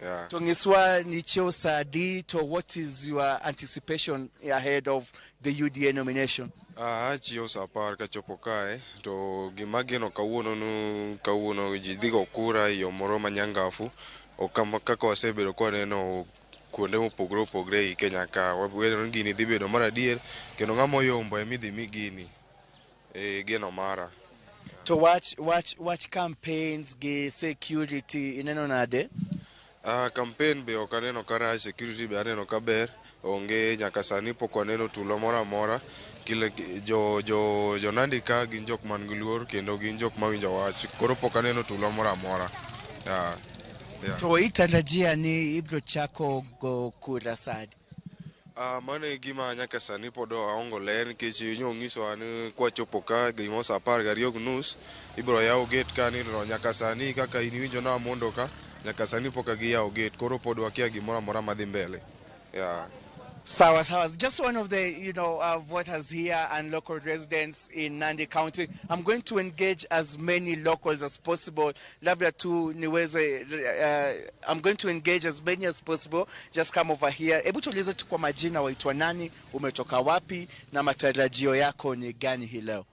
Yeah. To ngiswa nichio sadi, to what is your anticipation ahead of the UDA nomination? Achiewo sa 10 kachopo kae to gima ageno kawuono nu kawuono ji dhi go kura e yo moro manyangafu ok kaka wasebedo kwaneno kuonde mopogore opogore ei Kenya ka. Wageno ni gini dhi bedo mar adier kendo ng'ama oyombo ema idhi mi gini e geno mara. To watch campaigns gi security ineno nade? Campaign be ok aneno ka rach, security be aneno ka ber, onge nyaka sani pok waneno tulo moro amora. Kile jo Nandi ka gin jok man gi luor kendo gin jok mawinjo wach, koro pok aneno tulo moro amora. Yeah. To itarajia ni ibiro chako go kura sadi? Mano e gima nyaka sani pod aongo ler nikech nyo nyisowa ni kwachopo ka gimoro sa 12:30 ibiro yaw gate ka ni to nyaka sani kaka in iwinjo na mondo ka nyaka sani pok giyawo gate, koro pod wakia gimoro amora madhi mbele. Yeah. Sawa sawa. Just one of the, voters here and local residents in Nandi County. I'm going to engage as many locals as possible. Labda tu niweze, I'm going to engage as many as possible. Just come over here. Hebu tueleze tu kwa majina, waitwa nani, umetoka wapi na matarajio yako ni gani hii leo?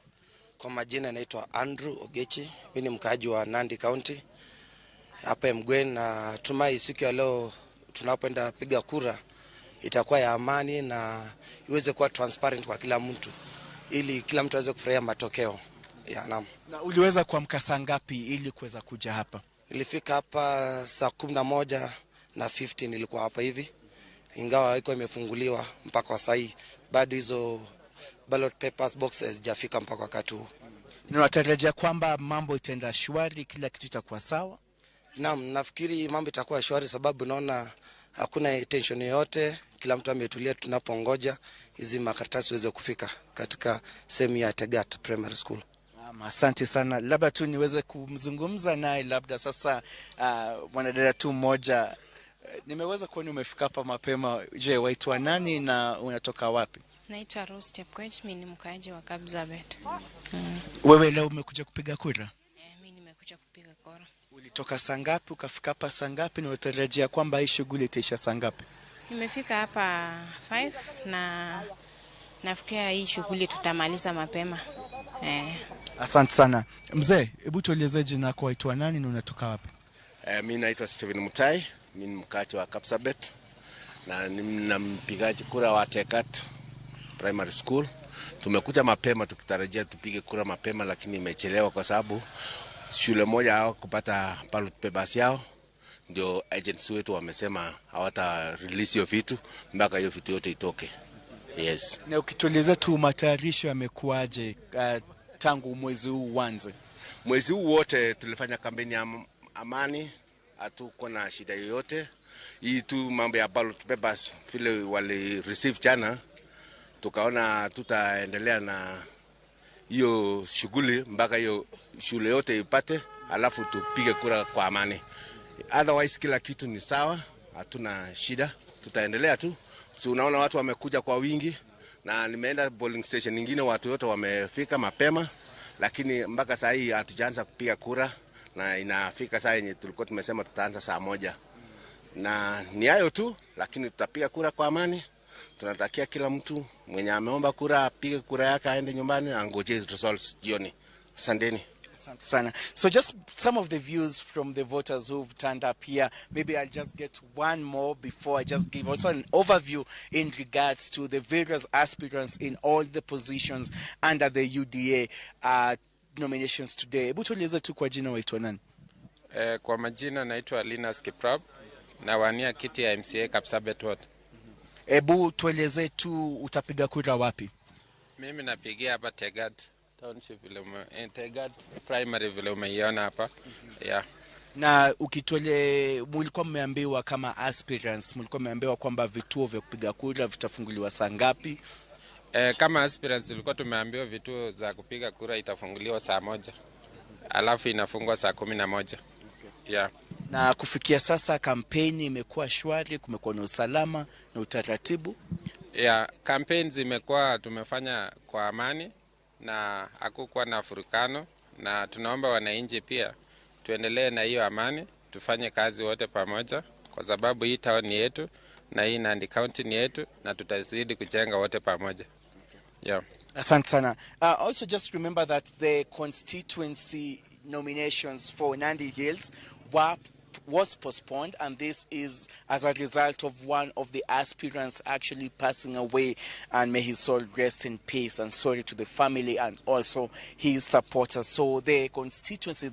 Kwa majina naitwa Andrew Ogechi, mimi ni mkaaji wa Nandi County hapa Emgwen, na tumai siku ya leo Tunapoenda piga kura itakuwa ya amani na iweze kuwa transparent kwa kila mtu ili kila mtu aweze kufurahia matokeo. Ya, naam. Na uliweza kuamka saa ngapi ili kuweza kuja hapa? Nilifika hapa saa 11:50 nilikuwa hapa hivi, ingawa iko imefunguliwa mpaka wa saa hii bado hizo ballot papers boxes hazijafika mpaka wakati huu. Natarajia kwamba mambo itaenda shwari, kila kitu itakuwa sawa? Naam, nafikiri mambo itakuwa shwari sababu naona hakuna tension yoyote, kila mtu ametulia tunapongoja hizi makaratasi ziweze kufika katika sehemu ya Tegat Primary School. Asante sana. Labda tu niweze kumzungumza naye labda sasa, mwanadada tu mmoja. Nimeweza kuona umefika hapa mapema. Je, waitwa nani na unatoka wapi? Naitwa Rose Chepkoech, mimi ni mkaaji wa Kapsabet. Wewe leo umekuja kupiga kura? Mimi nimekuja kupiga kura. Ulitoka saa ngapi ukafika hapa saa ngapi na unatarajia kwamba hii shughuli itaisha saa ngapi? Nimefika hapa 5 na nafikiria hii shughuli tutamaliza mapema. Asante sana. Mzee, hebu tueleze jina lako, waitwa nani na unatoka wapi? Mimi naitwa Steven Mutai, mimi ni mkaaji wa Kapsabet na ni mpigaji kura wa Tegat Primary School. Tumekuja mapema tukitarajia tupige kura mapema, lakini imechelewa kwa sababu shule moja hawakupata ballot papers yao. Ndio agents wetu wamesema hawata release hiyo vitu mpaka hiyo vitu yote itoke. Yes. Na ukitueleza tu matayarisho yamekuaje tangu mwezi huu uanze? Mwezi huu wote tulifanya kampeni ya amani, hatuko na shida yoyote. Hii tu mambo ya ballot papers vile wali receive jana, tukaona tutaendelea na hiyo shughuli mpaka hiyo shule yote ipate, alafu tupige kura kwa amani. Otherwise kila kitu ni sawa, hatuna shida, tutaendelea tu. Si unaona watu wamekuja kwa wingi, na nimeenda polling station nyingine watu wote wamefika mapema, lakini mpaka saa hii hatujaanza kupiga kura, na inafika saa yenye tulikuwa tumesema tutaanza saa 1. Na ni hayo tu, lakini tutapiga kura kwa amani. Tunatakia kila mtu mwenye ameomba kura apige kura yake, aende nyumbani angoje results jioni. Asanteni. Asante sana. So just some of the views from the voters who've turned up here. Maybe I'll just get one more before I just give also an overview in regards to the various aspirants in all the positions under the UDA nominations today. Hebu tueleze tu kwa jina waitwa nani? Kwa majina naitwa Linus Kiprop, nawania kiti ya MCA Kapsabet Ward. Hebu tueleze tu utapiga kura wapi? Mimi napigia hapa Tegat Township vile Tegat Primary vile umeiona hapa. Yeah. Na ukitole mlikuwa mmeambiwa kama aspirants, mlikuwa mmeambiwa kwamba vituo vya kupiga kura vitafunguliwa saa ngapi? Kama aspirants tulikuwa tumeambiwa vituo za kupiga kura itafunguliwa saa 1. Alafu inafungwa saa 11. Okay. Yeah. Na kufikia sasa kampeni imekuwa shwari, kumekuwa na usalama na utaratibu? Yeah, kampeni zimekuwa tumefanya kwa amani na hakukuwa na furukano, na tunaomba wananchi pia tuendelee na hiyo amani, tufanye kazi wote pamoja kwa sababu hii town ni yetu na hii Nandi County ni yetu na tutazidi kujenga wote pamoja. Yeah. Asante sana. Also just remember that the constituency nominations for Nandi Hills was postponed, and this is as a result of one of the aspirants actually passing away, and may his soul rest in peace, and sorry to the family and also his supporters. So the constituency,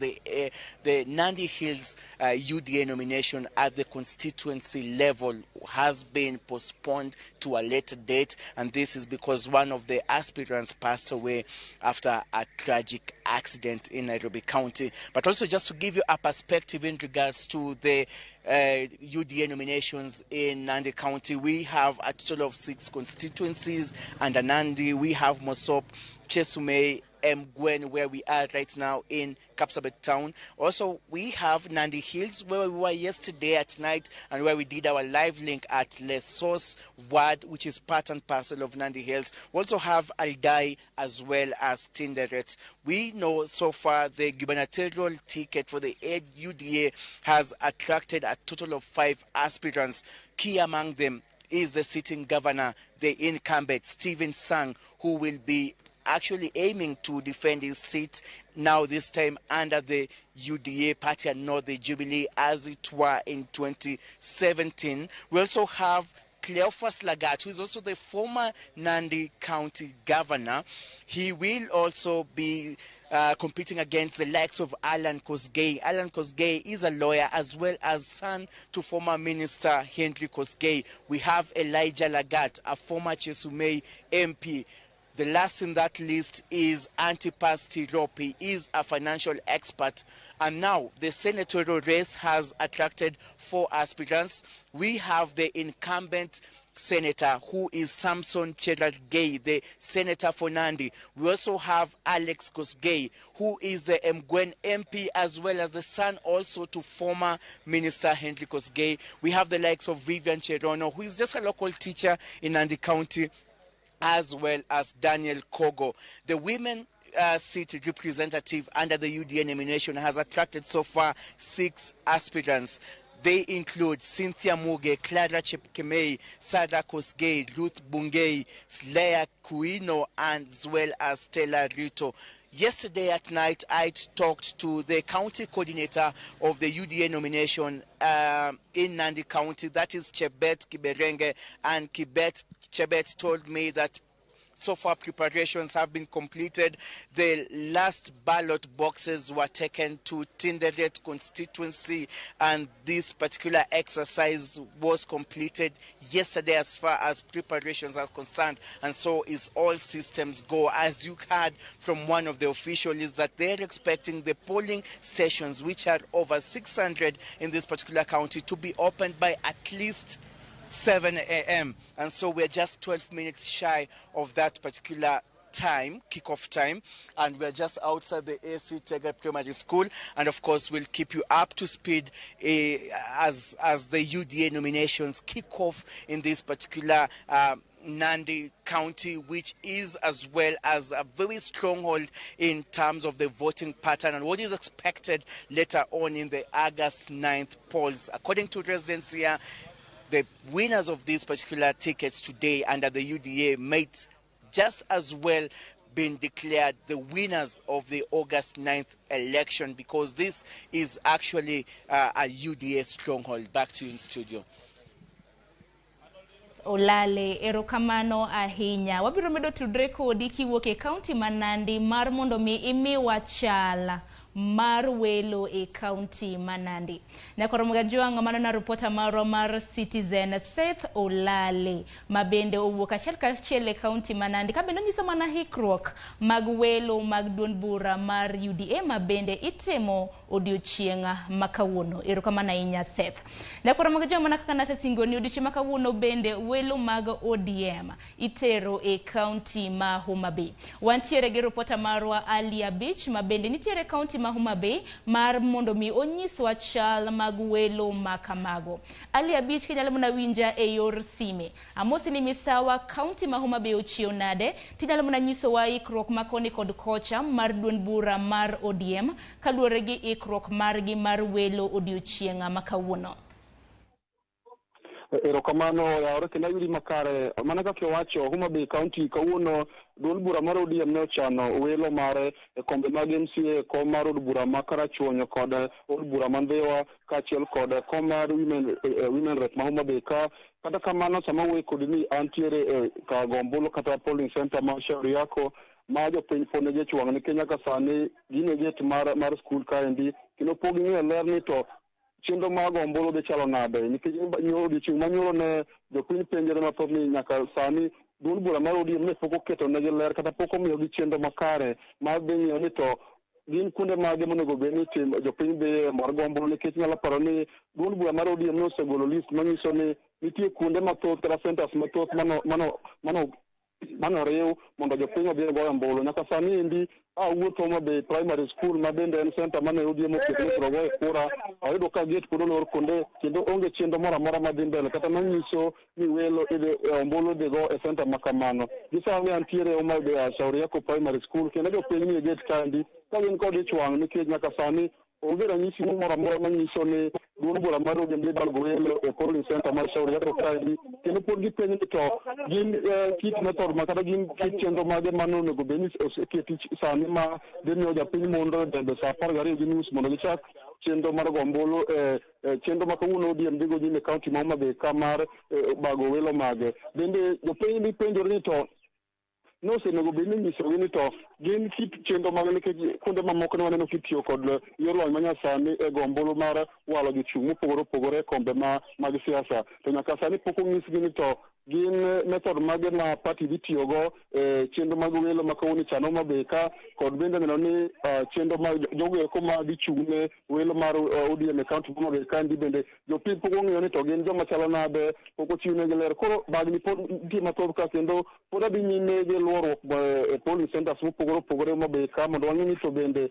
the Nandi Hills UDA nomination at the constituency level has been postponed to a later date, and this is because one of the aspirants passed away after a tragic accident in Nairobi County. But also just to give you a perspective in regards to the UDA nominations in Nandi County, we have a total of 6 constituencies under Nandi. We have Mosop, Chesumei, Emgwen, where we are right now in Kapsabet town. Also, we have Nandi Hills, where we were yesterday at night and where we did our live link at Lesos Ward, which is part and parcel of Nandi Hills. We also have Aldai as well as Tinderet. We know so far the gubernatorial ticket for the UDA has attracted a total of 5 aspirants. Key among them is the sitting governor, the incumbent, Stephen Sang, who will be actually aiming to defend his seat now, this time under the UDA party and not the Jubilee as it were in 2017. We also have Cleophas Lagat, who is also the former Nandi County governor. He will also be competing against the likes of Alan Kosgei. Alan Kosgei is a lawyer as well as son to former Minister Henry Kosgei. We have Elijah Lagat, a former Chesumei MP. The last in that list is Antipas Tirop. He is a financial expert. And now the senatorial race has attracted 4 aspirants. We have the incumbent senator, who is Samson Cherargei, the senator for Nandi. We also have Alex Kosgei, who is the Emgwen MP, as well as the son also to former Minister Henry Kosgei. We have the likes of Vivian Cherono, who is just a local teacher in Nandi County, as well as Daniel Kogo. The women seat representative under the UDA nomination has attracted so far 6 aspirants. They include Cynthia Muge, Clara Chepkemei, Sarah Kosgei, Ruth Bungei, Leah Kuino, and as well as Stella Rito. Yesterday at night, I talked to the county coordinator of the UDA nomination in Nandi County, that is Chebet Kiberenge, and Chebet told me that so far preparations have been completed. The last ballot boxes were taken to Tinderet constituency, and this particular exercise was completed yesterday as far as preparations are concerned, and so is all systems go. As you heard from one of the officials, is that they're expecting the polling stations, which are over 600 in this particular county, to be opened by at least 7 a.m. And so we're just 12 minutes shy of that particular time, kickoff time, and we're just outside the AC Tega Primary School. And of course, we'll keep you up to speed as the UDA nominations kick off in this particular Nandi County, which is as well as a very stronghold in terms of the voting pattern and what is expected later on in the August 9th polls. According to residents here, the winners of these particular tickets today under the UDA might just as well been declared the winners of the August 9th election, because this is actually a UDA stronghold. Back to you in studio. Olale, erokamano ahinya. Wabiro medo tudre kodi kiwuok e kaunti ma Nandi mar mondo mi imiwa chal mar welo e kaunti ma Nandi. Nyakoromoga Jwang' mano na ripota marwa mar Citizen Seth Olale ma bende owuok achiel kachiel e kaunti ma Nandi ka bende onyiso mana hikruok mag welo mag duond bura mar UDA ma bende itimo odiochieng' ma kawuono. Erokamano ahinya Seth. Nyakoromoga Jwang' mana kaka nasesingoni odiochieng' ma kawuono bende welo mag ODM itero e kaunti ma Homa Bay. Wantiere gi ripota marwa Alia Beach ma bende nitiere kaunti ma Homa Bay mar mondo mi onyiswa chal mag welo makamago. Alia Beach kinyalo mana winja e yor sime. Amosi ni misawa kaunti ma Homa Bay ochiew nade? Tinyalo mana nyisowa ikruok makoni kod kocha mar duond bura mar ODM kaluwore gi ikruok margi mar welo odiochieng' ma kawuono. Erokamano yaore kendo ayudi makare mana kaka iwacho Homa Bay County kawuono duond bura mar ODM ne ochano welo mare e kombe mag MCA, kom mar od bura ma Karachuonyo kod od bura ma Ndhiwa kaachiel kod kom mar women rep ma Homa Bay ka. Kata kamano sama wuoyo kodi ni antiere e kar go ombulu kata polling center ma Shauri Yako ma jopiny pod nigi ich wang' nikech nyaka sani gin e gate mar skul kaendi kendo pok ging'eyo ler ni to chenro mag ombulu dhi chalo nade nikech odiochieng' manyoro ne jopiny penjore mathoth ni nyaka sani duond bura mar ODM ne pok oketo negi ler kata pok omiyogi chenro makare mar dhi ng'iyo ni to gin kuonde mage monego bed ni jopiny dhiye mar go ombulu nikech nyalo paro ni duond bura mar ODM ne osegolo list manyiso ni nitie kuonde mathoth kata centers mathoth mano riw mondo jopiny odhi ogoyo ombulu. Nyaka sani endi awuotho Homa Bay Primary School ma bende en center mane ODM oketo ni ibiro goye kura, ayudo ka gate pod olor kuonde kendo onge chenro moro amora madhi mbele kata manyiso ni welo idhi ombulu idhi go e center ma kamano. Gi sani antiere Homa Bay Shauri Yako Primary School kendo jopiny nie gate kaendi ka gin kod ich wang' nikech nyaka sani Onge ranyisi moro amora manyiso ni duond bura mar ODM dhi bago welo e polling center mar Shauri Yako kaendi, kendo pod gipenjo ni to gin kit method ma kata gin kit chenro mage mane onego bed ni oseketi sani ma dhi miyo japiny mondo debe sa 12:30 mondo gichak chenro mar go ombulu e chenro ma kawuono ODM dhi go nyime e kaunti ma Homa Bay ka mar bago welo mage. Bende jopiny dhi penjore ni to nosenego bed ni inyisogi ni to gin kit chenro mage, nikech kuonde mamoko ne waneno kitiyo kod yor lony manyasani e go ombulu mar walo jochung' mopogore opogore e kombe mag siasa, to nyaka sani pok onyisgi ni to gin method mage ma party dhi tiyogo e chenro mag welo ma kawuono ichano Homa Bay ka, kod bende neno ni chenro mag jogo eko ma dhi chung' ne welo mar ODM e kaunti ma Homa Bay kaendi bende jopiny pok ong'eyo ni to gin joma chalo nade, pok ochiwnegi ler. Koro bagni pod nitie mathoth ka, kendo pod adhi nyime gi luoruok e polling centers mopogore opogore Homa Bay ka mondo wang'e ni to bende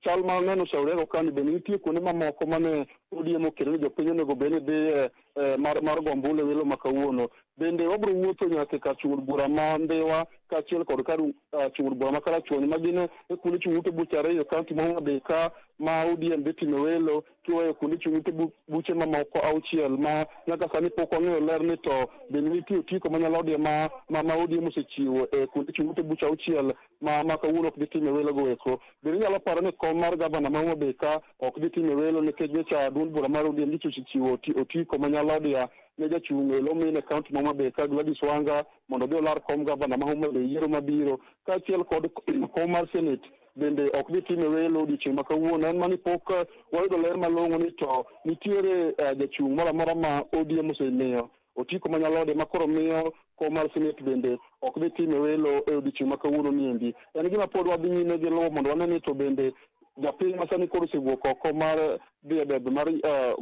chal ma neno Shauri Yako kani bende nitie kuonde mamoko mane ODM oketo ni jopiny onego bed ni dhiye mar go ombulu e welo ma kawuono. Bende wabiro wuotho nyaka e kar chung' od bura ma Ndhiwa kaachiel kod kar chung' od bura ma Karachuonyo, ma gin e kuonde chung' ute buche ariyo e kaunti ma Homa Bay ka ma ODM dhi timo welo, kiweyo kuonde chung' ute buche mamoko auchiel ma nyaka sani pok wang'eyo ler ni to bende nitie otiko manyalo ODM ma ODM osechiwo e kuonde chung' ute buche auchiel ma kawuono ok dhi timo welo go eko. Bende inyalo paro ni kom mar gavana ma Homa Bay ka ok dhi timo welo, nikech nyocha duond bura mar ODM nyocha osechiwo otiko manyalo ODM ne jachung' e lo mine e kaunti ma Homa Bay ka Gladys Wanga mondo odhi olar kom gavana ma Homa Bay yiero mabiro, kaachiel kod kom mar Senate bende ok dhi time welo odiochieng' ma kawuono. En mani pok wayudo ler malong'o ni to nitiere jachung' moro amora ma ODM osemiyo otiko manyalode ma koro miyo kom mar Senate bende ok dhi time welo e odiochieng' ma kawuono niendi. En gima pod wadhi nyime gi luwo mondo wane ni to bende japiny ma sani koro osewuok oko mar dhi e debe mar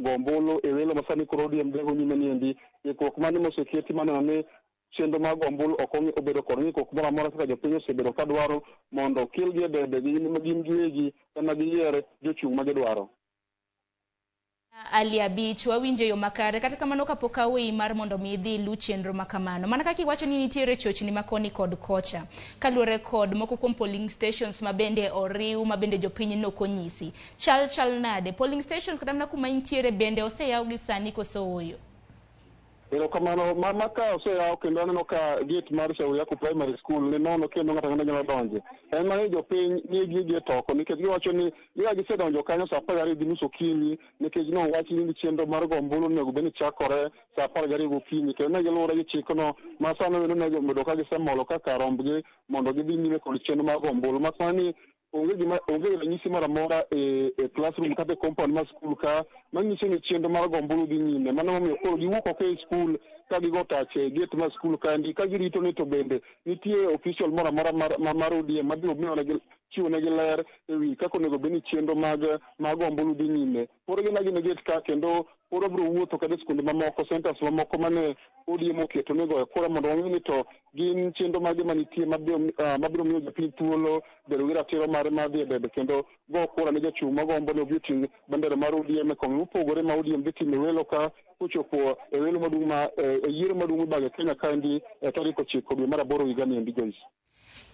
go ombulu e welo ma sani koro ODM dhigo nyime niendi, ikruok mane moseketi maneno ni chenro mag go ombulu ok obedo kod ng'ikruok moro amora kaka jopiny osebedo ka dwaro mondo kelgi e debe gin giwegi ema giyier jochung' ma gidwaro. Ali Abich, wawinjo yo makare. Kata kamano kapok aweyi mar mondo mi idhi ilu chenro ma kamano, mana kaka iwacho ni nitiere chochni ma koni kod kocha kaluwore kod moko kuom polling stations ma bende oriw ma bende jopiny nok onyisi chal nade polling stations kata mana kuma intiere bende oseyaw gi sani koso ooyo? Erokamano. Ma ka oseyaw kendo aneno ka gate mar Shauri Yako Primary School ni nono kendo ng'ato ang'ata nyalo donje. En mana ni jopiny nie gi gate oko nikech giwacho ni giya gisedonjo kanyo sa 12:30 okinyi, nikech nowach ni chenro mar go ombulu onego bed ni chakore sa 12 gokinyi, kendo ne giluwore gi chikno ma sano onego bedo ka gisemolo kaka rombgi mondo gidhi nyime kod chenro mar go ombulu. Mak mana ni onge ranyisi moro amora e classroom kata e compound mar school ka manyiso ni chenro mar go ombulu dhi nyime. Mano emomiyo koro giwuok oko e school ka gigo tach e gate mar school kaendi ka girito ni to bende nitie official moro amora mar ODM mabiro miyonegi chiwonegi ler ewi kaka onego bed ni chenro mag ombulu dhi nyime. Pod gin agina e gate ka kendo pod wabiro wuotho kata e skunde mamoko, centers mamoko mane ODM oketo ni goyo kura mondo wang'e ni to gin chenro mage manitie mabiro miyo japiny thuolo bedo gi ratiro mare mar dhi e debe kendo go kura ne jachung' magombo ni obi oting' bendera mar ODM e kombe mopogore ma ODM dhi timo e welo ka kochopo e welo maduong' ma e yiero maduong' mibago e Kenya kaendi e tarik 9 dwe mar 8 higa niendi. Joyce.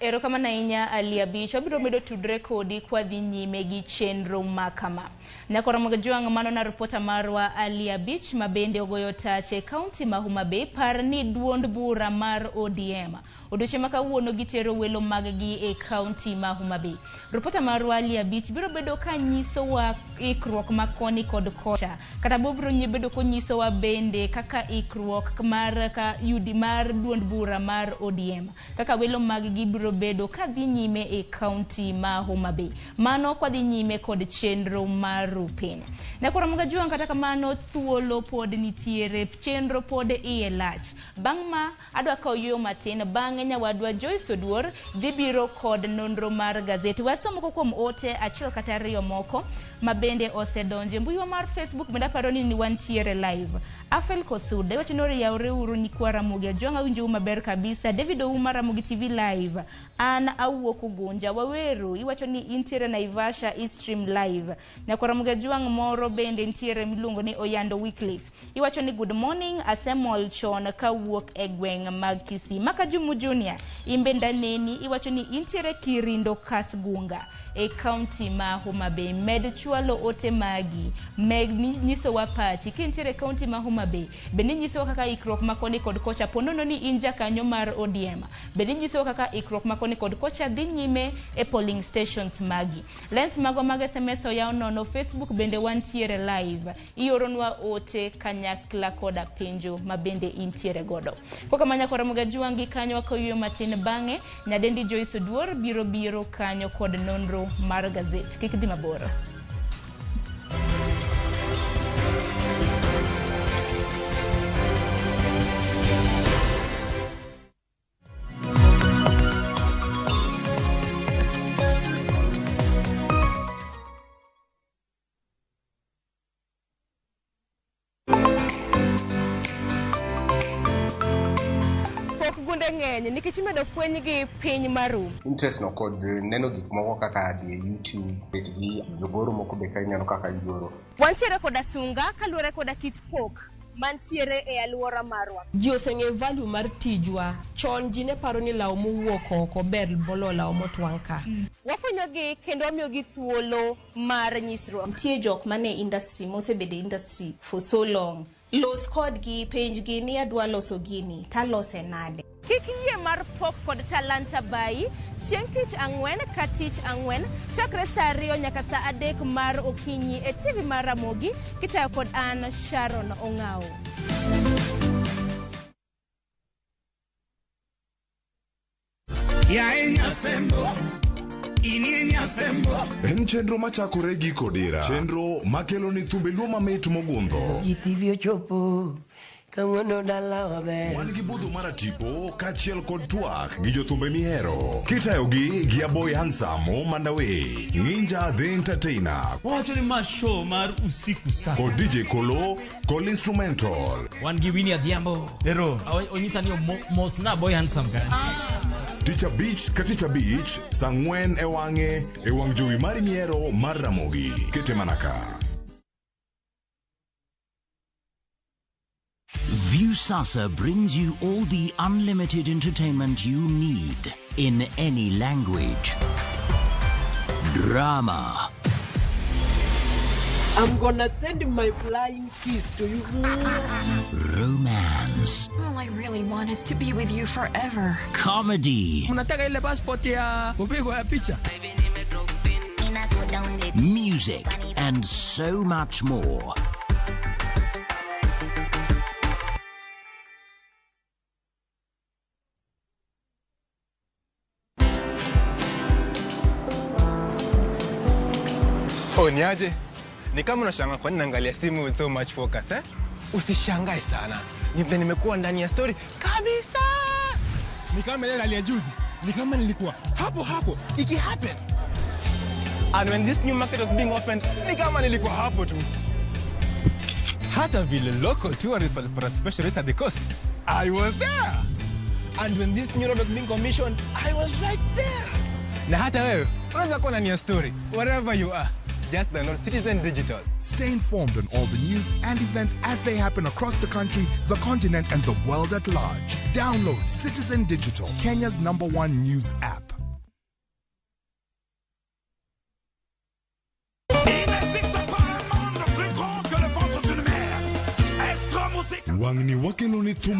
Erokamano ahinya Ali Abich, wabiro medo tudre kodi kwa dhi nyime gi chenro ma kama. Nyakoro Jwang', mano na ripota marwa Ali Abich ma bende ogoyo tach e kaunti ma Homa Bay. Par ni duond bura mar ODM odiochieng' ma kawuono gitero welo mag-gi e kaunti ma Homa Bay. Ripota marwa Ali Abich biro bedo ka nyisowa ikruok ma koni kod kocha, kata biro bedo konyisowa bende kaka ikruok mar ka yudi mar duond bura mar ODM kaka welo mag-gi biro bedo ka dhi nyime e kaunti ma Homa Bay. Mano kwa dhi nyime kod chenro mar rupiny. Nyakoro Juang', kata kamano thuolo pod nitiere, chenro pod iye lach. Bang' ma adwa kawo yueyo matin, bang'e nyawadwa Joyce Oduor dhi biro kod nonro mar gazeti. Wasom moko kuom ote achiel kata ariyo moko ma bende osedonje mbuiwa mar Facebook, bende aparo ni wantiere live. Afel Kosuda iwacho ni oriyawre uru nyikwa Ramogi Ajwang', awinjou maber kabisa. David Ouma, Ramogi TV live. An awuok Ugunja. Waweru iwacho ni intiere Naivasha Stream live. Nyakwa Ramogi Ajwang' moro bende nitiere miluongo ni Oyando Wycliffe. Iwacho ni good morning, asemol chon kawuok e gweng' mag Kisii. Maka Jumu Junior imbe ndaneni iwacho ni intiere Kirindo Kasgunga. e kaunti ma Homa Bay. Med chwalo ote magi, meg nyisowa pachi kintiere e kaunti ma Homa Bay. Bende nyisowa kaka ikruok ma koni kod kocha, ponono ni in jakanyo mar ODM, bende nyisowa kaka ikruok ma koni kod kocha dhi nyime e polling stations magi. Lens magwa mag SMS oyaw nono, Facebook bende wantiere live. Ioronwa ote kanyakla koda penjo ma bende intiere godo. Kokamanya kora Juangi kanyo wakoyueyo matin, bang'e nyadendi Joyce Oduor biro biro kanyo kod nonro mar gazet. Kik dhi mabor. Pok gunde ng'eny nikech imedo fwenygi piny maru. Interest no kod neno gik moko kaka dhi e YouTube, bet gi jogoro moko be ka ineno kaka igoro. Wantiere koda sunga kaluwore koda kit pok mantiere e alwora marwa. Ji oseng'eyo value mar tijwa. Chon ji ne paro ni law mowuok oko ber moloyo law motwang' ka. Wafwenyogi kendo wamiyogi thuolo mar nyisruok. Nitie jok mane industry mosebedo e industry for so long. Los kodgi, penjgi ni adwa loso gini, talose nade. Kik yie mar pok kod talanta bayi chieng' tich ang'wen ka tich ang'wen chakre saa 2 nyaka saa 3 mar okinyi e TV mar Ramogi kitayo kod an Sharon Ong'awo. En chenro machakore gi kodira, chenro makelo ni thumbe luo mamit mogundho. GTV ochopo kawuono dala waber. Wan gi budho mar tipo kaachiel kod twak gi jothumbe mihero. Kitayogi gi Aboy Handsome Mandawe, Ninja the Entertainer, Wacho ni ma show mar usiku sana. kod DJ Kolo kod instrumental. Wan gi Winnie Adhiambo. Ero. Onyisa ni mos na Boy Handsome ka. Tich abich ka tich abich, saa 4 e wang'e e wang' jowi mari mihero mar Ramogi. Kete mana ka. Viusasa brings you all the unlimited entertainment you need in any language. Drama, I'm gonna send my flying kiss to you. Romance, All I really want is to be with you forever. Comedy, Unataka ile passport ya kupigwa ya picha? Music, and so much more. Oh, niaje? Ni kama unashangaa kwa nini naangalia simu with so much focus, eh? Usishangae sana. Ni vile nimekuwa ndani ya story kabisa. Ni kama ile hali ya juzi. Ni kama nilikuwa hapo hapo iki happen. And when this new market was being opened, ni kama nilikuwa hapo tu. Hata vile local tourists walipata special rate at the coast, I was there. And when this new road was being commissioned, I was right there. Na hata wewe unaweza kuwa ndani ya story wherever you are. Just download Citizen Digital. Stay informed on all the news and events as they happen across the country, the continent, and the world at large. Download Citizen Digital, Kenya's #1 news app. Wang'ni wakelo ni thum